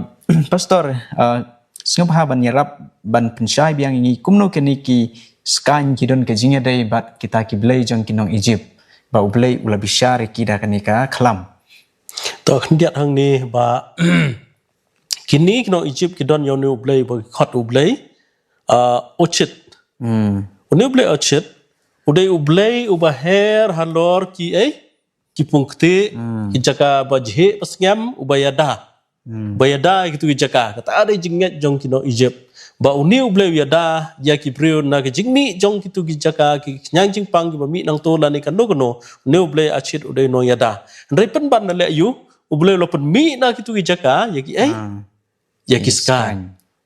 Pastor, ah, sngewbha ban ïarap ban pynshai biang ïa ngi kumno kine ki skaiñ ki don ka jingïadei bad kita ki blei jong ki nong Ijipt, ba U Blei u la bishar ïa ki da kane ka khlam. To khyndiat hangne ba kine ki nong Ijipt ki don ïa une U Blei ba ki khot U Blei, ah, Ochit. Hmm. Une U Blei Ochit u dei U Blei uba her halor ki, eh, ki pung ktieh, hmm, ki jaka ba jhieh ba sngem, uba ïada. Hmm. Ba ïada ïa kito ki jaka. Kata dei jingngeit jong ki nong Ijipt. Ba une U Blei u ïada ïa ki briew na ka jingmih jong kito ki jaka, ki khñiang jingpang kiba mih nangto lane kano kano. Une U Blei Ochit u dei u nongïada. Hynrei pynban na leh aïu, U Blei u la pynmih na kito ki jaka ïa ki, eh? Ah. Ïa ki skaiñ.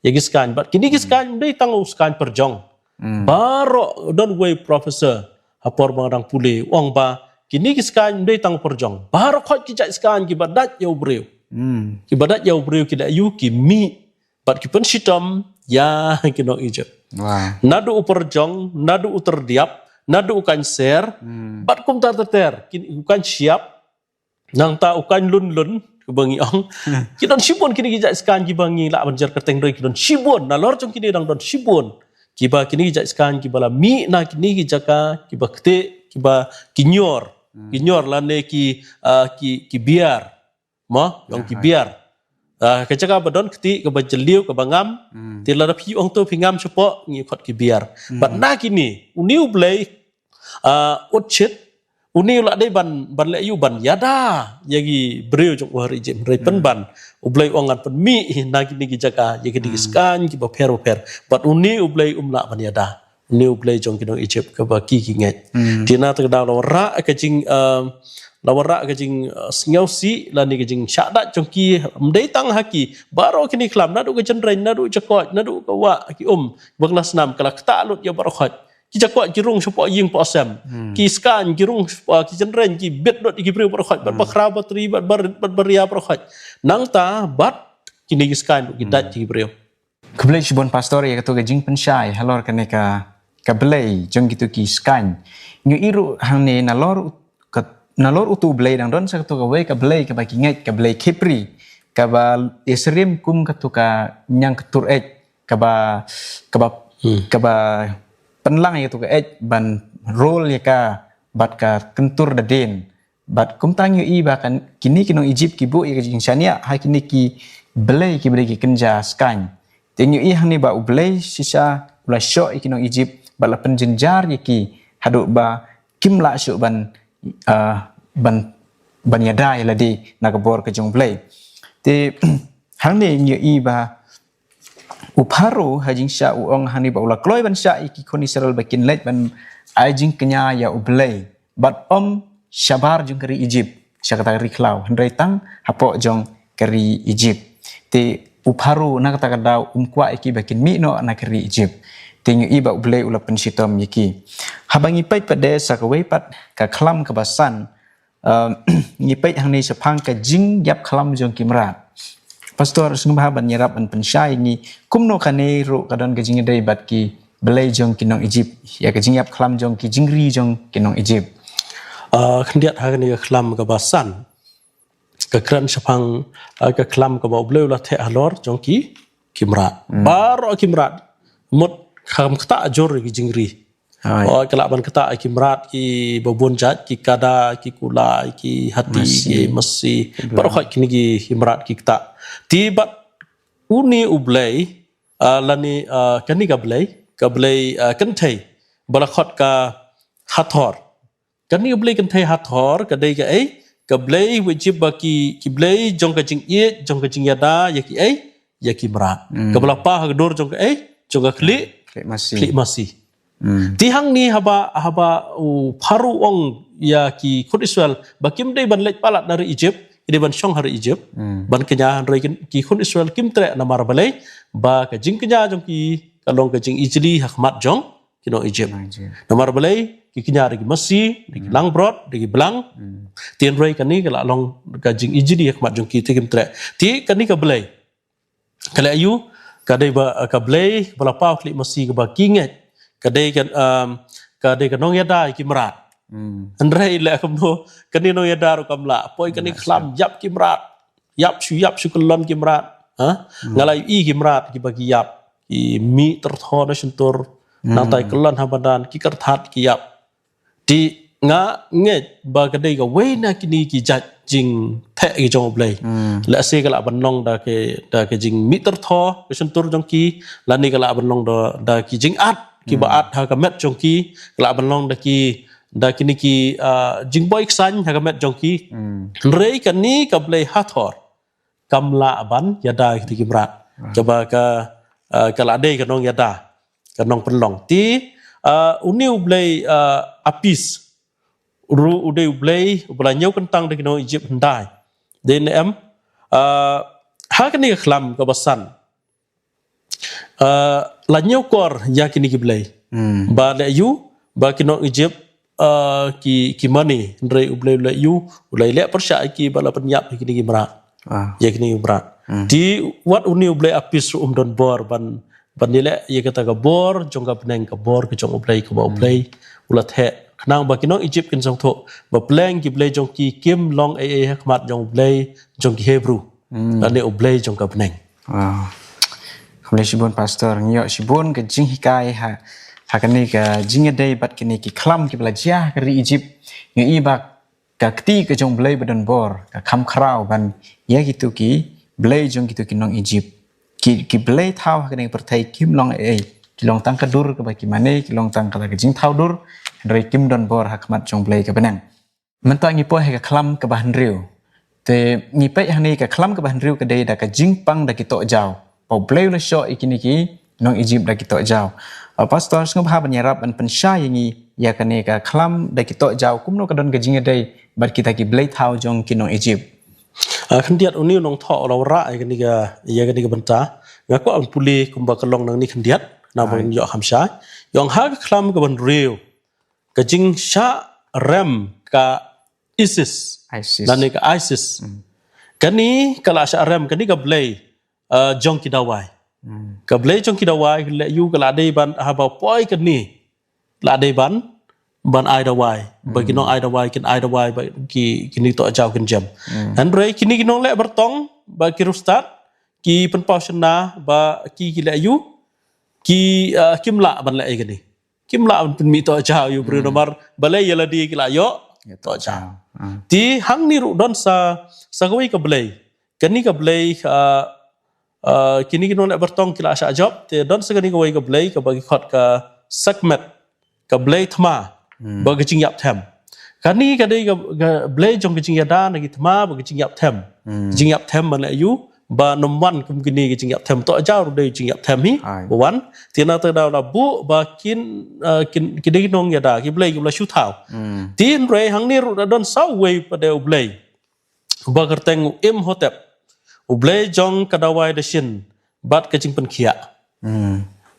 Ïa ki skaiñ. Bad kine ki skaiñ ym dei tang u skaiñ pyrjong. Hmm. Baroh, don uwei u professor ha por ba nga dang pule, u ong ba kine ki skaiñ ym dei tang pyrjong. Baroh khoit ki jait skaiñ kiba dait ïa u briew. Hmm. Kiba dait ïa u briew ki dei aïu, ki mih bad ki pynshitom ïa ki nong Ijipt. Wow. Naduh u pyrjong, naduh u tyrdiap, naduh u kanser, hmm, bad kumta ter ter, ki, u kansiap, nangta u kaiñ lun lun, kiba ngi ong. Hmm. Ki don shibun kine ki jait skaiñ kiba ngi lah ban jer kyrteng, hynrei ki don shibun, nalor jong kine dang don shibun. Kiba kine ki jait skaiñ kiba la mih na kine ki jaka kiba ktieh, kiba ki ñior. Hmm. Ki ñior lane ki, ah, ki, ki biar. Mo, ong ki biar. Ah, ka jaka ba don ktieh, kaba jylliew, kaba ngam. Hmm. Te lada phi ong to phi ngam shapoh, ngi khot ki biar. Hmm. Bad na kine, une U Blei, ah, Ochit, une u la dei ban, ban leh aïu, ban ïada ïa ki briew jong u ha ri Ijipt, hynrei pynban U Blei u ong ngan pynmih na kine ki jaka ïa kine ki skaiñ kiba pher ba pher. Bad une U Blei um lah ban ïada. Une U Blei jong ki nong Ijipt kaba ki, ki ngeit. Hmm. Te na kata ka daw la wanrah ka jing, ah, la wanrah ka jing, ah, sngewsih lane ka jingshah dait jong ki, ym dei tang ha ki. Baroh kine ki khlam, naduh ka jynreng, naduh jakoit, naduh ka wah, ki um, ba ka la snam, ka la ktah lut ïa baroh khoit. Ki jakoit ki rung shapoh ïing poh sem. Hmm. Ki skaiñ ki rung shapoh, ki jynreng ki bit lut ïa ki briew baroh khoit. Bad ba khraw ba tri, bad ba rit, bad ba ria baroh khoit. Nangta bad kine ki skaiñ ruh ki dait ïa ki briew. Khublei shibun Pastor ïa kato ka jingpynshai halor kane ka, ka blei jong kito ki skaiñ. Ngi ïohi ruh hangne nalor u-, ka, nalor uto U Blei dang don sa kato kawei ka blei kaba ki ngeit, ka blei Khepri. kaba ïasyriem kum katu ka ñiang ktur eit, kaba, kaba, kaba pynlang ïa katu ka eit ban rule ïa ka bad ka kyntur da dien. Bad kumta ngi ïohi ba kan kine ki nong Egypt ki buh ïa ka jingshaniah ha kine ki blei kiba dei ki kynja skaiñ. Te ngi ïohi hangne ba U Blei shisha u la shoh ïa ki nong Egypt bad la pynjynjar ïa ki haduh ba kim lah shuh ban, ah, ban, ban ïada ïa lade na ka bor ka jong U Blei. Te hangne ngi ïohi ba u Pharaoh ha jingshah u ong hangne ba u la kloi ban shah ïa ki khun Israel ba kin leit ban ai jingkñia ïa U Blei bad ym shabar jong ka ri Egypt sha kata ka ri khlaw, hynrei tang hapoh jong ka ri Egypt. Te u Pharaoh na kata ka daw um kwah ïa ki ba kin mih noh na ka ri Egypt. Te ngi ïohi ba U Blei u la pynshitom ïa ki. Haba ngi peit pat de sa kawei pat ka khlam kaba san, um, ngi peit hangne shaphang ka jingïap khlam jong ki mrad. Pastor, sngewbha ban ïarap ban pynshai ïa ngi kumno kane ruh ka don ka jingïadei bad ki blei jong ki nong Egypt, ïa ka jingïap khlam jong ki jingri jong ki nong Egypt. Ah, khyndiat ha kane ka khlam kaba san, ka kren shaphang, ah, ka khlam kaba U Blei u la theh halor jong ki, ki mrad. Baroh ki mrad mut kham ktah jur ki jingri. Hooid. Oh, ka lah ban ktah ki mrad kiba bun jait, ki kada, ki kulai, ki hati, masi, ki masi. Baroh khoit kine ki, ki mrad ki ktah. Te bad une U Blei, ah, lane, ah, kane ka blei, ka blei, ah, kynthei ba la khot ka Hathor. Kane ka blei kynthei Hathor ka dei kaei? Ka blei u Egypt ba ki, ki blei jong ka jingïeit, jong ka jingïada ïa kiei? Ïa ki mrad. Kaba la paw ha ka dur jong kaei? Jong ka khlieh, khlieh masi. Khlieh masi. Te hangne haba, haba u Pharaoh u ong ïa ki khun Israel ba kim dei ban leit palat na ri Egypt, ki dei ban shong ha ri Egypt, ban kñia, hynrei ki, ki khun Israel kim treh namar balei? Ba ka jingkñia jong ki ka long ka jingijli ha khmat jong ki nong Egypt. Nong Egypt. Namar balei? Ki kñia da ki masi, da ki langbrot, da ki blang. Te hynrei kane ka la long ka jingijli ha khmat jong ki, te kim treh. Te kane ka blei, ka leh aïu? Ka dei ba, ka blei ba la paw khlieh masi kaba ki ngeit ka dei ka, um, ka dei ka nongïada ïa ki mrad. Hynrei leh kumno, kane nongïada ruh kam lah. Poi kane khlam ïap ki mrad. Ïap shu, ïap shu kyllon ki mrad. Ha? Nga la ïohi ki mrad kiba ki ïap, ki mih tyrthoh na shyntur. Nangta ki kyllon ha madan, ki kyrthat, ki ïap. Te nga ngeit ba ka dei kawei na kine ki jait jingtheh ki jong U Blei. Lehse ka lah ban long da ki, da ki jingmih tyrthoh ka shyntur jong ki, lane ka lah ban long da, da ki jingat kiba at ha ka met jong ki, ka lah ban long da ki, da kine ki, ah, jingboi ksaiñ ha ka met jong ki. Hynrei kane ka blei Hathor kam lah ban ïada ïa kita ki mrad. Kaba ka, ah, ka la dei ka nongïada, ka nongpynlong. Te, ah, une U Blei, ah, Apis ruh u dei U Blei uba la ñiew kyntang da ki nong Egypt hyndai. Dei ne em? Ah, ha kane ka khlam kaba san, ah, la ñiewkor ïa kine ki blei. Ba leh aïu? Ba ki nong Egypt, ah, ki, ki mane, hynrei U Blei u leh aïu? U leh pyrshah ïa ki ba la pynïap ïa kine ki mrad. Ïa kine ki mrad. Te wat une U Blei Apis ruh um don bor ban, ban ïaleh ïa kata ka bor jong ka bneng, ka bor ka jong U Blei, kaba U Blei u la theh. Khnang ba ki nong Egypt kin sngewthuh ba pleng ki blei jong ki kim long ei ei ha khmat jong U Blei jong ki Hebru, lane U Blei jong ka bneng. Khublei shibun Pastor, ngi ïoh shibun ka jinghikai ha, ha kane ka jingïadei bad kine ki khlam kiba la jia ha ka ri Egypt. Ngi ïohi ba ka kti ka jong U Blei ba don bor ka kham khraw ban ïa kito ki blei jong kito ki nong Egypt. Ki, ki blei thaw ha kane ka pyrthei kim long ei ei, ki long tang ka dur kaba ki mane, ki long tang kata ka jingthaw dur, hynrei kim don bor ha khmat jong U Blei ka bneng. Mynta ngi poi ha ka khlam kaba hynriew. Te ngi peit hangne ka khlam kaba hynriew ka dei da ka jingpang da ki tohjaw. Ba U Blei u la shoh ïa kine ki nong Egypt da ki tohjaw. Ah, Pastor, sngewbha ban ïarap ban pynshai ïa ngi ïa kane ka khlam da ki tohjaw, kumno ka don ka jingïadei bad kita ki blei thaw jong ki nong Egypt. Ah, khyndiat une u nongthoh u la wanrah ïa kane ka, ïa kane ka bynta. Nga kwah ban pule kumba ka long nangne khyndiat, naba ngin ïoh kham shai. Ïa ong ha ka khlam kaba hynriew, ka jingshah rem ka Isis. Isis. Lane ka Isis. Kane ka la shah rem, kane ka blei, eh, jong ki dawai. Ka blei jong ki dawai, ka leh aïu? Ka la dei ban, haba poi kane, la dei ban, ban ai dawai. Ba ki nong ai dawai kin ai dawai ba ki, kine ki tohjaw kin jem. Hynrei kine ki nongleh bartong, ba ki riewstad, ki pynpaw shynna ba ki ki leh ïa u, ki, ah, kim lah ban leh ïa kane. Kim lah ban pynmih tohjaw ïa u briew namar balei ïa lade ki la ïoh tohjaw. Te hangne ruh don sa, sa kawei ka blei. Kane ka blei, ah, ah, kine ki nongleh bartong ki la shah jop, te don sa kane kawei ka blei kaba ki khot ka Sekhmet, ka blei thma, ba ka jingïap them. Kane ka dei ka, ka blei jong ka jingïada na ki thma ba ka jingïap them. Jingïap them ban leh ïa u ba nym wan kum kine ki jingïap them, tohjaw ruh dei jingïap them hi. Ba wan, te na kata ka daw la buh ba kin, ah, kin, ki dei ki nongïada, ki blei kiba la shu thaw. Te hynrei hangne ruh la don sa uwei pat de u blei, uba kyrteng u Imhotep, u blei jong ka dawai dashin bad ka jingpynkhiah.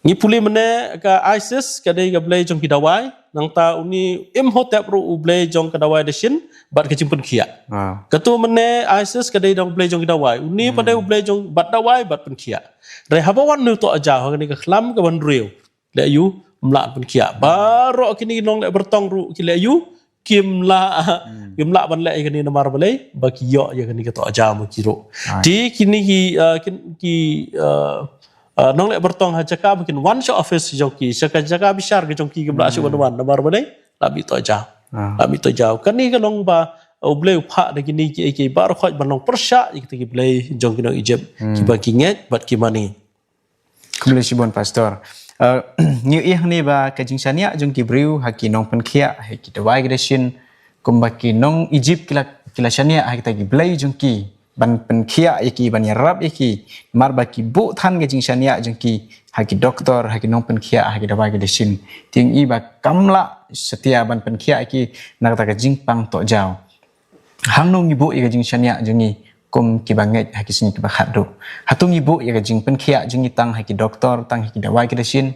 Ngi pule mynne ka Isis ka dei ka blei jong ki dawai, nangta une Imhotep ruh u blei jong ka dawai dashin bad ka jingpynkhiah. Kato mynne Isis ka dei u blei jong ki dawai, une pat de u blei jong bad dawai bad pynkhiah. Hynrei haba wan une u tohjaw ha kane ka khlam kaba hynriew, leh ïa u, ym lah pynkhiah. Baroh kine ki nongleh bartong ruh ki leh ïa u, kim lah, kim lah ban leh ïa kane namar balei, ba ki ïoh ïa kane ka tohjaw ma ki ruh. Te kine ki, ah, kin, ki, ah, ah, nongleh bartong ha jaka ba kin wan sha office jong ki, sha ka jaka bishar ka jong ki, kim lah shuh ban wan namar balei, la mih tohjaw. La mih tohjaw. Kane ka long ba u Blei u phah da kine kiei kiei baroh khoit ban long pyrshah ïa kita ki blei jong ki nong Egypt, kiba ki ngeit bad ki mane. Khublei shibun Pastor. Eh, ngi ïohi hangne ba ka jingshaniah jong ki briew ha ki nongpynkhiah, ha ki dawai ki dashin, kumba ki nong Egypt ki la, ki la shaniah ha kita ki blei jong ki ban pynkhiah ïa ki, ban ïarap ïa ki, namar ba ki buh than ka jingshaniah jong ki ha ki doktor, ha ki nongpynkhiah, ha ki dawai ki dashin. Te ngi ïohi ba kam lah satia ban pynkhiah ïa ki na kata ka jingpang tohjaw. Hangno ngi buh ïa ka jingshaniah jong ngi kum kiba ngeit ha ki sngi kiba khatduh? Hato ngi buh ïa ka jingpynkhiah jong ngi tang ha ki doktor, tang ha ki dawai ki dashin?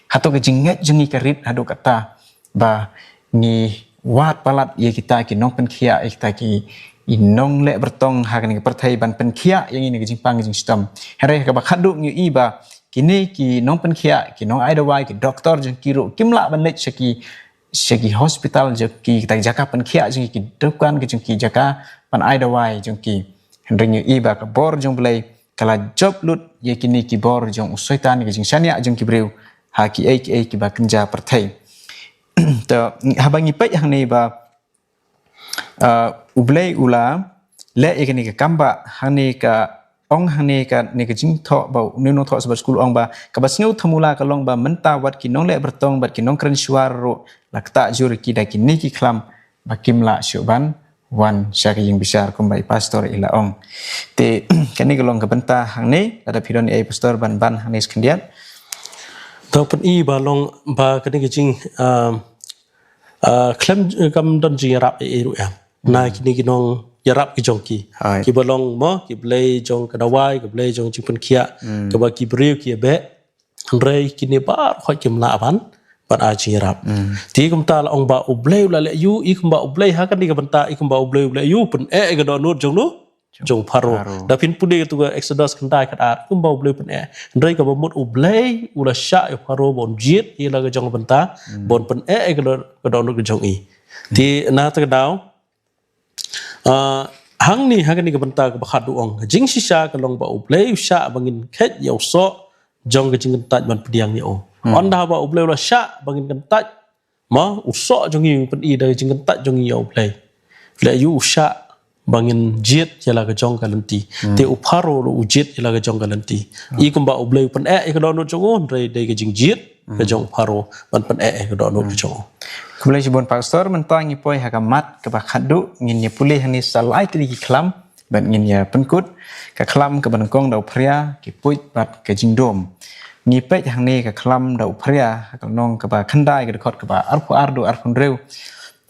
Hato ka jingngeit jong ngi ka rit haduh katta ba ngi wad palat ïa kita ki nongpynkhiah, ïa kita ki nongleh bartong ha kane ka pyrthei ban pynkhiah ïa ngi na ka jingpang ka jingshitom? Hynrei ha kaba khatduh ngi ïohi ba kine ki nongpynkhiah, ki nongai dawai, ki doktor jong ki ruh kim lah ban leit sha ki sha ki hospital jong ki, kita ki jaka pynkhiah jong ki, ki dukan ki jong ki, jaka ban ai dawai jong ki. Hynrei ngi ïohi ba ka bor jong U Blei ka la jop lut ïa kine ki bor jong u Soitan, ïa ki jingshaniah jong ki briew ha kiei kiei kiba kynja pyrthei. To, haba ngi peit hangne ba, ah, U Blei u la leh ïa kane ka kam ba hangne ka ong hangne kane ka jingthoh ba une u nongthoh shabar skul ong ba kaba sngew thmula ka long ba mynta wat ki nongleh bartong bad ki nongkren shuwa ruh la ktah jur ïa ki da kine ki khlam ba kim lah shuh ban wan sha ka ïing bishar kumba i pastor i la ong. Te kane ka long ka bynta hangne, lada phi don ei pastor ban ban hangne sa khyndiat. To, pyni ba long ba kane ka jing, ah, ah, khlem, eh, kam don jingïarap ei ei ruh em na kine ki nongïarap ki jong ki. Kiba long mo, ki blei jong ka dawai, ki blei jong jingpynkhiah, kaba ki briew ki ïa beh. Hynrei kine baroh kim lah ban, ban ai jingïarap. Te kumta la ong ba U Blei u la leh ïa u, i kumba U Blei ha kane ka bynta, i kumba U Blei u leh ïa u, pyneh ïa ka dohnud jong u, jong u Pharaoh. Da phin pule katu ka Exodus khyndai khatar, kumba U Blei u pyneh. Hynrei kaba mut U Blei u la shah ïa u Pharaoh ba un jied ïa la ka jong ka bynta, ba un pyneh ïa ka doh-, ka dohnud ka jong i. Te na kata ka daw, ah, hangne ha kane ka bynta kaba khatduh ong, ka jingshisha ka long ba U Blei u shah ba ngin kheit ïa u soh jong ka jingkyntait ban pdiang ïa u. Ynda ba U Blei u la shah ba ngin kyntait, ma, u soh jong ngi u pyni da ka jingkyntait jong ngi ïa U Blei. Leh ïa u shah ba ngin jied ïa la ka jong ka lynti. Te u Pharaoh ruh u jied ïa la ka jong ka lynti. I kumba U Blei u pyneh ïa ka dohnud jong u, hynrei dei ka jingjied ka jong u Pharaoh ban pyneh ïa ka dohnud ka jong u. Khublei shibun pastor, mynta ngi poi ha ka mat kaba khatduh, ngin ïa pule hangne sa lai tylli ki khlam. Bad ngin ïa pynkut ka khlam kaba nyngkong da u phria, ki puit bad ka jingdum. Ngi peit hangne ka khlam da u phria, ha ka lynnong kaba khyndai, ka dkhot kaba arphew ar haduh arphew hynriew.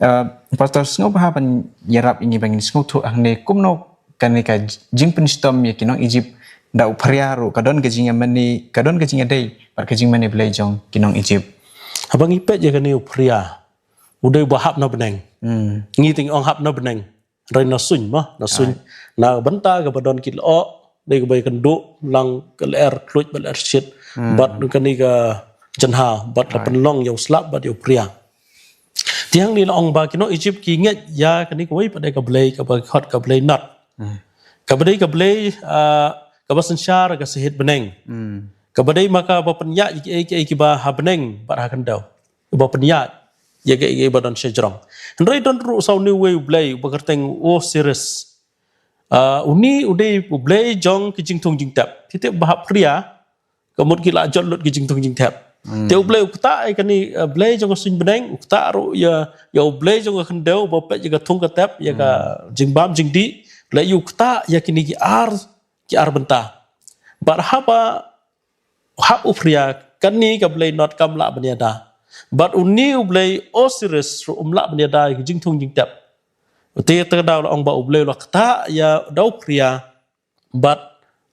Eh, Pastor, sngewbha ban ïarap ïa ngi ba ngin sngewthuh hangne kumno kane ka jingpynshitom ïa ki nong Egypt da u phria ruh ka don ka jingïamane, ka don ka jingïadei bad ka jingmane Blei jong ki nong Egypt. Haba ngi peit ïa kane u phria, u dei uba hap na bneng. Ngi te ngi ong hap na bneng. Hynrei na suiñ mo, na suiñ. Na bynta kaba don ki lyoh, dei kaba ïakynduh lang ka lyer khluit bad lyer shit. Bad kane ka jynhaw, bad la pynlong ïa u slap bad ïa u phria. Te hangne la ong ba ki nong Egypt ki ngeit ïa kane kawei pat de ka blei kaba khot ka blei Nod. Kaba dei ka Blei, ah, kaba synshar ka sahit bneng. Kaba dei ma kaba pynïaid ïa kiei kiei kiba ha bneng bad ha khyndew. Kaba pynïaid ïa kiei kiei ba don sha jrong. Hynrei don ruh sa une uwei u Blei uba kyrteng u Osiris. Ah, uni u dei u Blei jong ki jingthung jingtep. Phi tip ba hap phria, ka mut ki la jot lut ki jingthung jingtep. Te u Blei u ktah ïa kane, ah, Blei jong ka suiñ bneng, u ktah ruh ïa, ïa u Blei jong ka khyndew, ba peit ïa ka thung ka tep, ïa ka jingbam jingdih, leh ïa u ktah ïa kine ki ar, ki ar bynta. Bad haba hap u phria, kane ka Blei Nod kam lah ban ïada. Bad uni u Blei Osiris ruh um lah ban ïada ïa ki jingthung jingtep. Te te ka daw la ong ba u Blei u la ktah ïa da u phria, bad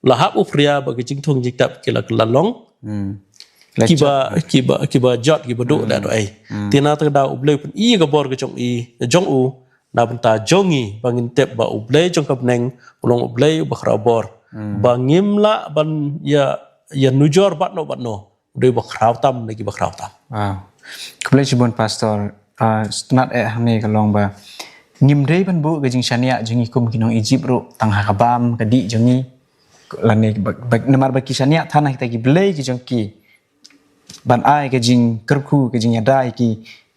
la hap u phria ba ki jingthung jingtep ki la, ki la long kiba, kiba, kiba jot, kiba duh da duh ei. Te na te ka daw u Blei u pyni ka bor ka jong i, jong u, na bynta jong i, ba ngin tip ba u Blei jong ka bneng u long u Blei uba khraw bor. Ba ngim lah ban ïa, ïa nujor bad no bad no. U dei uba khraw tam na kiba khraw tam. Wow. Khublei shibun Pastor. Ah, sngewtynnat eh hangne ka long ba ngim dei ban buh ka jingshaniah jong ngi kum ki nong Egypt ruh tang ha ka bam ka dih jong ngi. Lane ba, ba, namar ba ki shaniah than ha kita ki blei ki jong ki. Ban ai ka jingkyrkhu, ka jingïada ïa ki,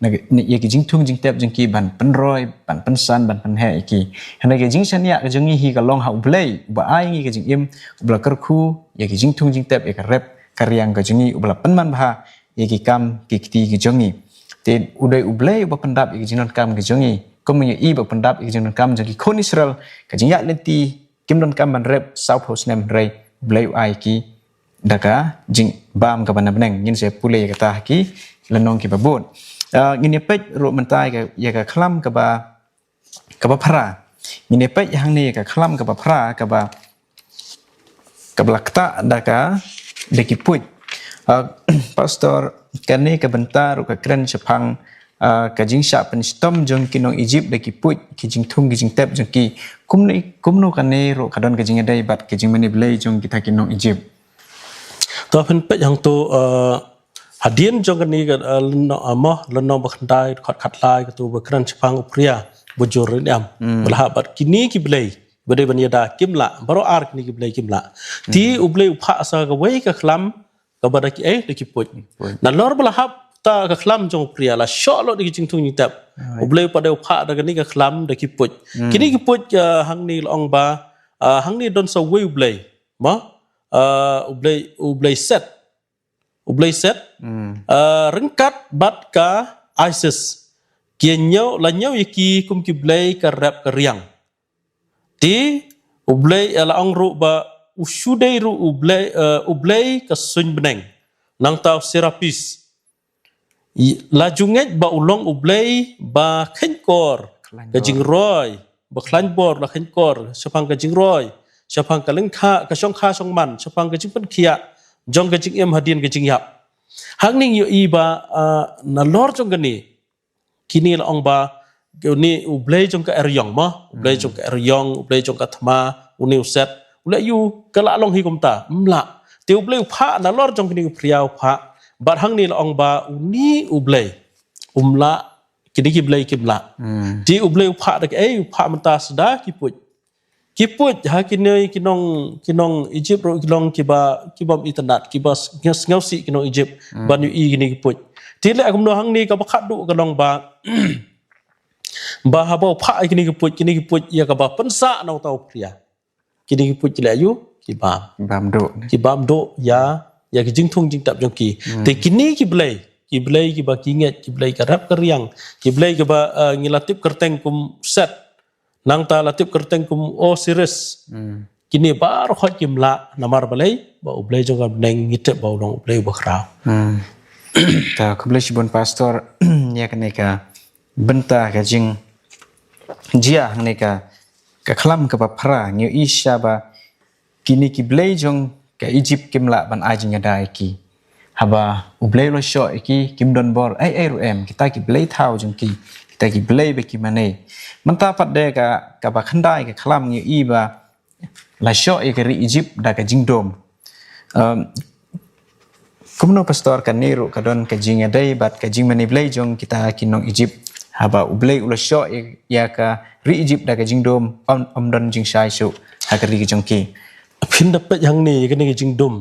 na, na, ïa ki jingthung jingtep jong ki, ban pynroi, ban pynsan, ban pynheh ïa ki. Hynrei ka jingshaniah ka jong ngi hi ka long ha u Blei uba ai ngi ka jingim, uba la kyrkhu ïa ki jingthung jingtep, ïa ka rep ka riang ka jong ngi, uba la pynman bha ïa ki kam ki kti ki jong ngi. Te u dei u Blei uba pyndap ïa ki jingdonkam ki jong ngi. Kum u ïohi ba pyndap ïa ki jingdonkam jong ki khun Israel, ka jingïaid lynti kim donkam ban rep sawphew snem, hynrei u Blei u ai ki da ka jingbam kaba na bneng. Ngin sa pule ïa kata ha ki lynnong kiba bud. Ah, ngin ïa peit ruh mynta ïa ka, ïa ka khlam kaba, kaba phra. Ngin ïa peit hangne ïa ka khlam kaba phra, kaba, kaba la ktah da ka, da ki puit. Ah, Pastor, kane ka bynta ruh ka kren shaphang, ah, ka jingshah pynshitom jong ki nong Egypt da ki puit, ki jingthung ki jingtep jong ki. Kumne, kumno kane ruh ka don ka jingïadei bad ka jingmane Blei jong kita ki nong Egypt? To phin peit hangto, eh, hadien jong kane ka, eh, lynnong, eh, mo, lynnong ba khyndai, dkhot khatlai, kato ba kren shaphang u phria ba jur ne em. Ba la hap bad kine ki blei ba dei ban ïada kim lah, baroh ar kine ki blei kim lah. Te u Blei u phah sa kawei ka khlam kaba da ki, eh, da ki puit. Nalor ba la hap ta ka khlam jong u phria, la shoh lut da ki jingthung jingtep. U Blei u pat u phah da kane ka khlam da ki puit. Kine ki puit, eh, hangne la ong ba, eh, hangne don sa uwei u blei. Mo? Eh, u blei, u blei Set. U blei Set. Eh, ryngkat bad ka Isis. Ki ñiew, la ñiew ïa ki kum ki blei ka rep ka riang. Te u blei, eh, la ong ruh ba u shu dei ruh u blei, eh, u blei ka suiñ bneng. Nangta u Serapis. I, la ju ngeit ba u long u blei ba kheiñkor ka jingroi, ba khlaiñ bor, la kheiñkor shaphang ka jingroi, shaphang ka lyngkha, ka shongkha shongman, shaphang ka jingpynkhiah jong ka jingim hadien ka jingïap. Hangne ngi ïohi ba, ah, nalor jong kane, kine la ong ba une u blei jong ka eriong mo, u blei jong ka eriong, u blei jong ka thma, une u Set, u leh ïa u ka la long hi kumta, ym lah. Te u Blei u phah nalor jong kine u phria u phah, bad hangne la ong ba une u blei um lah, kine ki blei kim lah. Te u Blei u phah da kaei, u phah mynta sa da ki puit. Ki puit ha kine ki nong, ki nong Egypt ruh ki long kiba, kibym itynnad, kiba sngew, sngewsih ki nong Egypt ban ïohi kine ki puit. Te leh kumno hangne kaba khatduh ka long ba, ba haba u phah ïa kine ki puit, kine ki puit ïa kaba pynsah na uta u phria. Kine ki puit ki leh ïa u, ki bam. Bam duh. Ki bam duh ïa, ïa ki jingthung jingtep jong ki. Te kine ki blei, ki blei kiba ki ngeit, ki blei ka rep ka riang, ki blei kiba, eh, ngi la tip kyrteng kum Set. Nangta la tip kyrteng kum Osiris. Kine baroh khoit kim lah namar balei, ba u Blei jong ka bneng ngi tip ba u long u Blei uba khraw. Ta khublei shibun Pastor, ïa kane ka bynta ka jingjia hangne ka, ka khlam kaba phra, ngi ïohi sha ba kine ki blei jong ka Egypt kim lah ban ai jingïada ïa ki. Haba u Blei u la shoh ïa ki, kim don bor ei ei ruh em, kita ki blei thaw jong ki, kita ki blei ba ki mane. Mynta pat de ka, kaba khyndai ka khlam ngi ïohi ba la shoh ïa ka ri Egypt da ka jingdum. Em, kumno Pastor, kane ruh ka don ka jingïadei bad ka jingmane Blei jong kita ki nong Egypt? Haba u Blei u la shoh ïa, ïa ka ri Egypt da ka jingdum, ym, ym don jingshai shuh. ha ka ri ka jong ki. Phin da peit hangne ïa kane ka jingdum.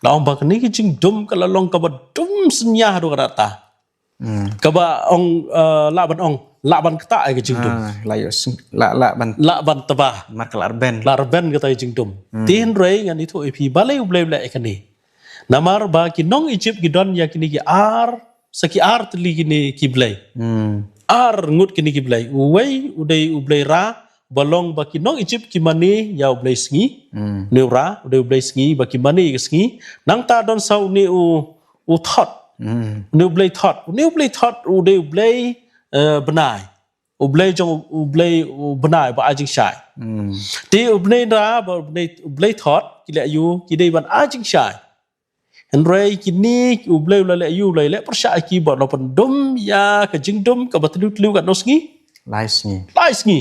La ong ba kane ka jingdum ka la long kaba dum synñia haduh katta. Hmm. Kaba ong, eh, lah ban ong, lah ban ktah ïa ka jingdum. Ah, la ïoh syn-, la, la ban, lah ban tba. Mar ka la rben. La rben kata ka jingdum. Hmm. Te hynrei ngan ïathuh ïa phi balei U Blei u leh ïa kane. Namar ba ki nong Egypt ki don ïa kine ki ar, sa ki ar tylli kine ki blei. Hmm. Ar ngut kine ki blei. Uwei u dei U Blei Ra, ba long ba ki nong Egypt ki mane ïa U Blei Sngi. Hmm. Une u Ra u dei U Blei Sngi, ba ki mane ïa ka sngi. Nangta don sa une u, u Thot. Hmm. Une U Blei Thot. Une U Blei Thot u dei U Blei, eh, bnai. U Blei jong, U Blei u bnai ba ai jingshai. Hmm. Te U Blei Ra bad U Blei, U Blei Thot ki leh aïu, ki dei ban ai jingshai. Hynrei kine U Blei u la leh aïu, u la leh pyrshah ïa ki bad u la pyndum ïa ka jingdum kaba tliw tliw katno sngi? Lai sngi. Lai sngi.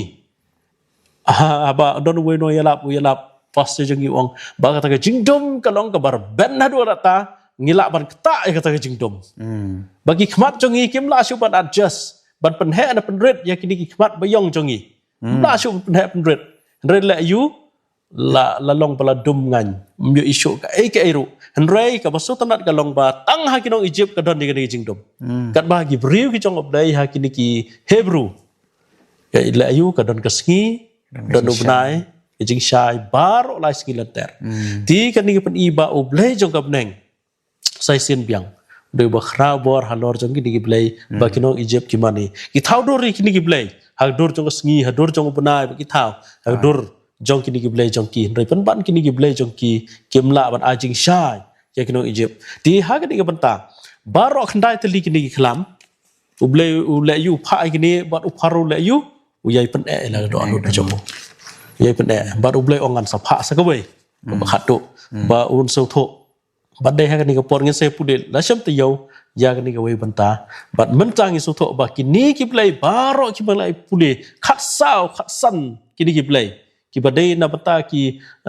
Ah, ba don uwei u nongïalap u ïalap, pastor jong ngi u ong ba kata ka jingdum ka long kaba rben haduh katta, ngi lah ban ktah ïa kata ka jingdum. Hmm. Ba ki khmat jong ngi kim lah shuh ban adjust, ban pynheh ne pynrit ïa kine ki khmat baïong jong ngi. Hmm. Lah shuh ban pynheh pynrit. Hynrei leh aïu, la, la long ba la dum ngan. Ym ïohi shuh kaei kaei ruh. Hynrei kaba sngewtynnat ka long ba tang ha ki nong Egypt ka don ïa kane ka jingdum. Hmm. Katba ki briew ki jong U Blei ha kine ki Hebru, ka leh aïu, ka don ka sngi, don u bnai, ka jingshai baroh lai sngi lynter. Hmm. Te kane ka pyni ba U Blei jong ka bneng sa shisien biang. U dei uba khraw bor halor jong kine ki blei ba ki nong Egypt ki mane. Ki thaw dur ïa kine ki blei. Ha dur jong ka sngi, ha dur jong u bnai ba ki thaw. Ha dur jong kine ki blei jong ki. Hynrei pynban kine ki blei jong ki kim lah ban ai jingshai ïa ki nong Egypt. Te ha kane ka bynta baroh khyndai tylli kine ki khlam, U Blei u leh aïu, u phah ïa kine bad u Pharaoh u leh aïu, u ïai pyneh ïa la ka dohnud ka jong u. U ïai pyneh bad U Blei u ong ngan sa phah sa kawei. Ba khatduh ba un sngewthuh. Bad dei ha kane ka por ngin sa pule la shem taïew ïa kane kawei bynta. Bad mynta ngin sngewthuh ba kine ki blei baroh kiba la pule, khatsaw khatsan kine ki blei, kiba dei na bynta ki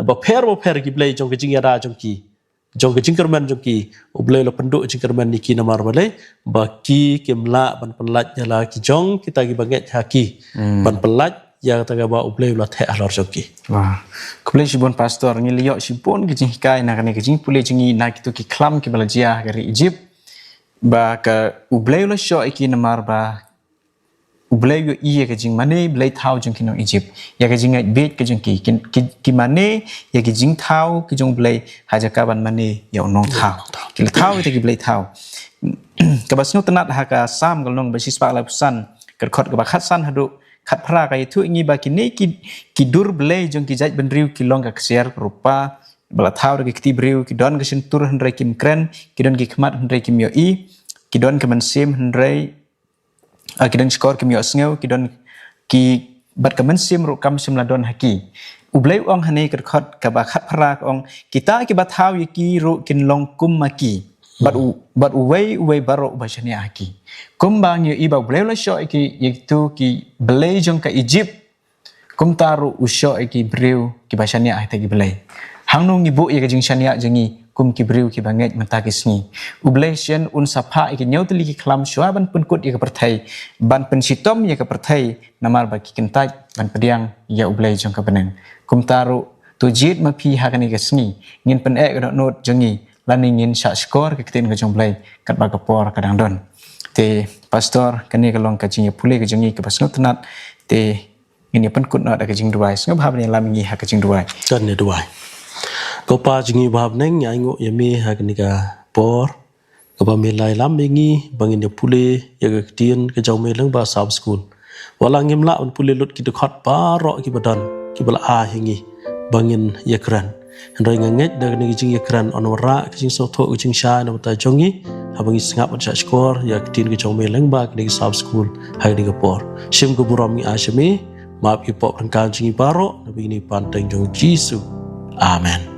bapher bapher ki blei jong ka jingïada jong ki, jong ka jingkyrmen jong ki. U Blei u la pynduh jingkyrmen ïa ki namar balei? Ba ki kim lah ban pynlait ïa la ki jong kita kiba ngeit ha ki. Hmm. Ban pynlait ïa kata kaba U Blei u la theh halor jong ki. Wah. Khublei shibun Pastor, ngi la ïoh shibun ki jinghikai na kane ka jingpule jong ngi na kito ki khlam kiba la jia ha ka ri Egypt. Ba ka U Blei u la shoh ïa ki namar ba U Blei u ïohi ïa ka jingmane blei thaw jong ki nong Egypt, ïa ka jingngeit bieit ka jong ki, ki, ki, ki mane ïa ki jingthaw ki jong U Blei ha jaka ban mane ïa u nongthaw. Ki la thaw ïa ki blei thaw. Kaba sngewtynnat ha ka Salm ka lynnong ba shispah laiphew san, ka dkhot kaba khatsan haduh khatphra ka ïathuh ïa ngi ba kine ki, ki dur blei jong ki jaitbynriew ki long ka ksiar ka rupa ba la thaw da ki kti briew, ki don ka shyntur hynrei kim kren, ki don ki khmat hynrei kim ïohi, ki don ka mynsiem hynrei ah, ki don shkor kim ïohsngew, ki don ki bad ka mynsiem ruh kam shym la don ha ki. U Blei u ong ha kane ka dkhot kaba khatphra ka ong, kita kiba thaw ïa ki ruh kin long kum ma ki. Bad u, bad uwei uwei baroh uba shaniah ha ki. Kumba ngi ïohi ba U Blei u la shoh ïa ki, ïa kito ki blei jong ka Egypt. Kumta ruh u shoh ïa ki briew kiba shaniah ha kita ki blei. Hangno ngi buh ïa ka jingshaniah jong ngi kum ki briew kiba ngeit mynta ki sngi? U Blei shen un sa phah ïa ki hynñiew tylli ki khlam shuwa ban pynkut ïa ka pyrthei, ban pynshitom ïa ka pyrthei, namar ba ki kyntait ban pdiang ïa U Blei jong ka bneng. Kumta ruh to jied ma phi ha kane ka sngi, ngin pyneh ka dohnud jong ngi lane ngin shah shkor ka ktien ka jong U Blei katba ka por ka dang don. Te Pastor, kane ka long ka jingïapule ka jong ngi kaba sngewtynnat. Te ngin ïa pynkut noh da ka jingduwai. Sngewbha ban ïalam ïa ngi ha ka jingduwai. Kan ïa duwai. Ko Pa jong ngi ba ha bneng, ngi ainguh ïa me ha kane ka por kaba me la ïalam ïa ngi ba ngin ïapule ïa ka ktien ka jong me lyngba Sabbath School. Wat la ngim lah ban pule lut ki dkhot baroh kiba don kiba la ai ha ngi ba ngin ïakren. Hynrei nga ngeit da kane ka jingïakren yn wanrah ka jingsngewthuh ka jingshai na ka bynta jong ngi haba ngi sngap bad shah shkor ïa ka ktien ka jong me lyngba kane ka Sabbath School ha kane ka por. Shim ka burom ngi ai sha me, map ïa ki pop ryngkat jong ngi baroh, na kane ka kyrteng jong U Jisu. Amen.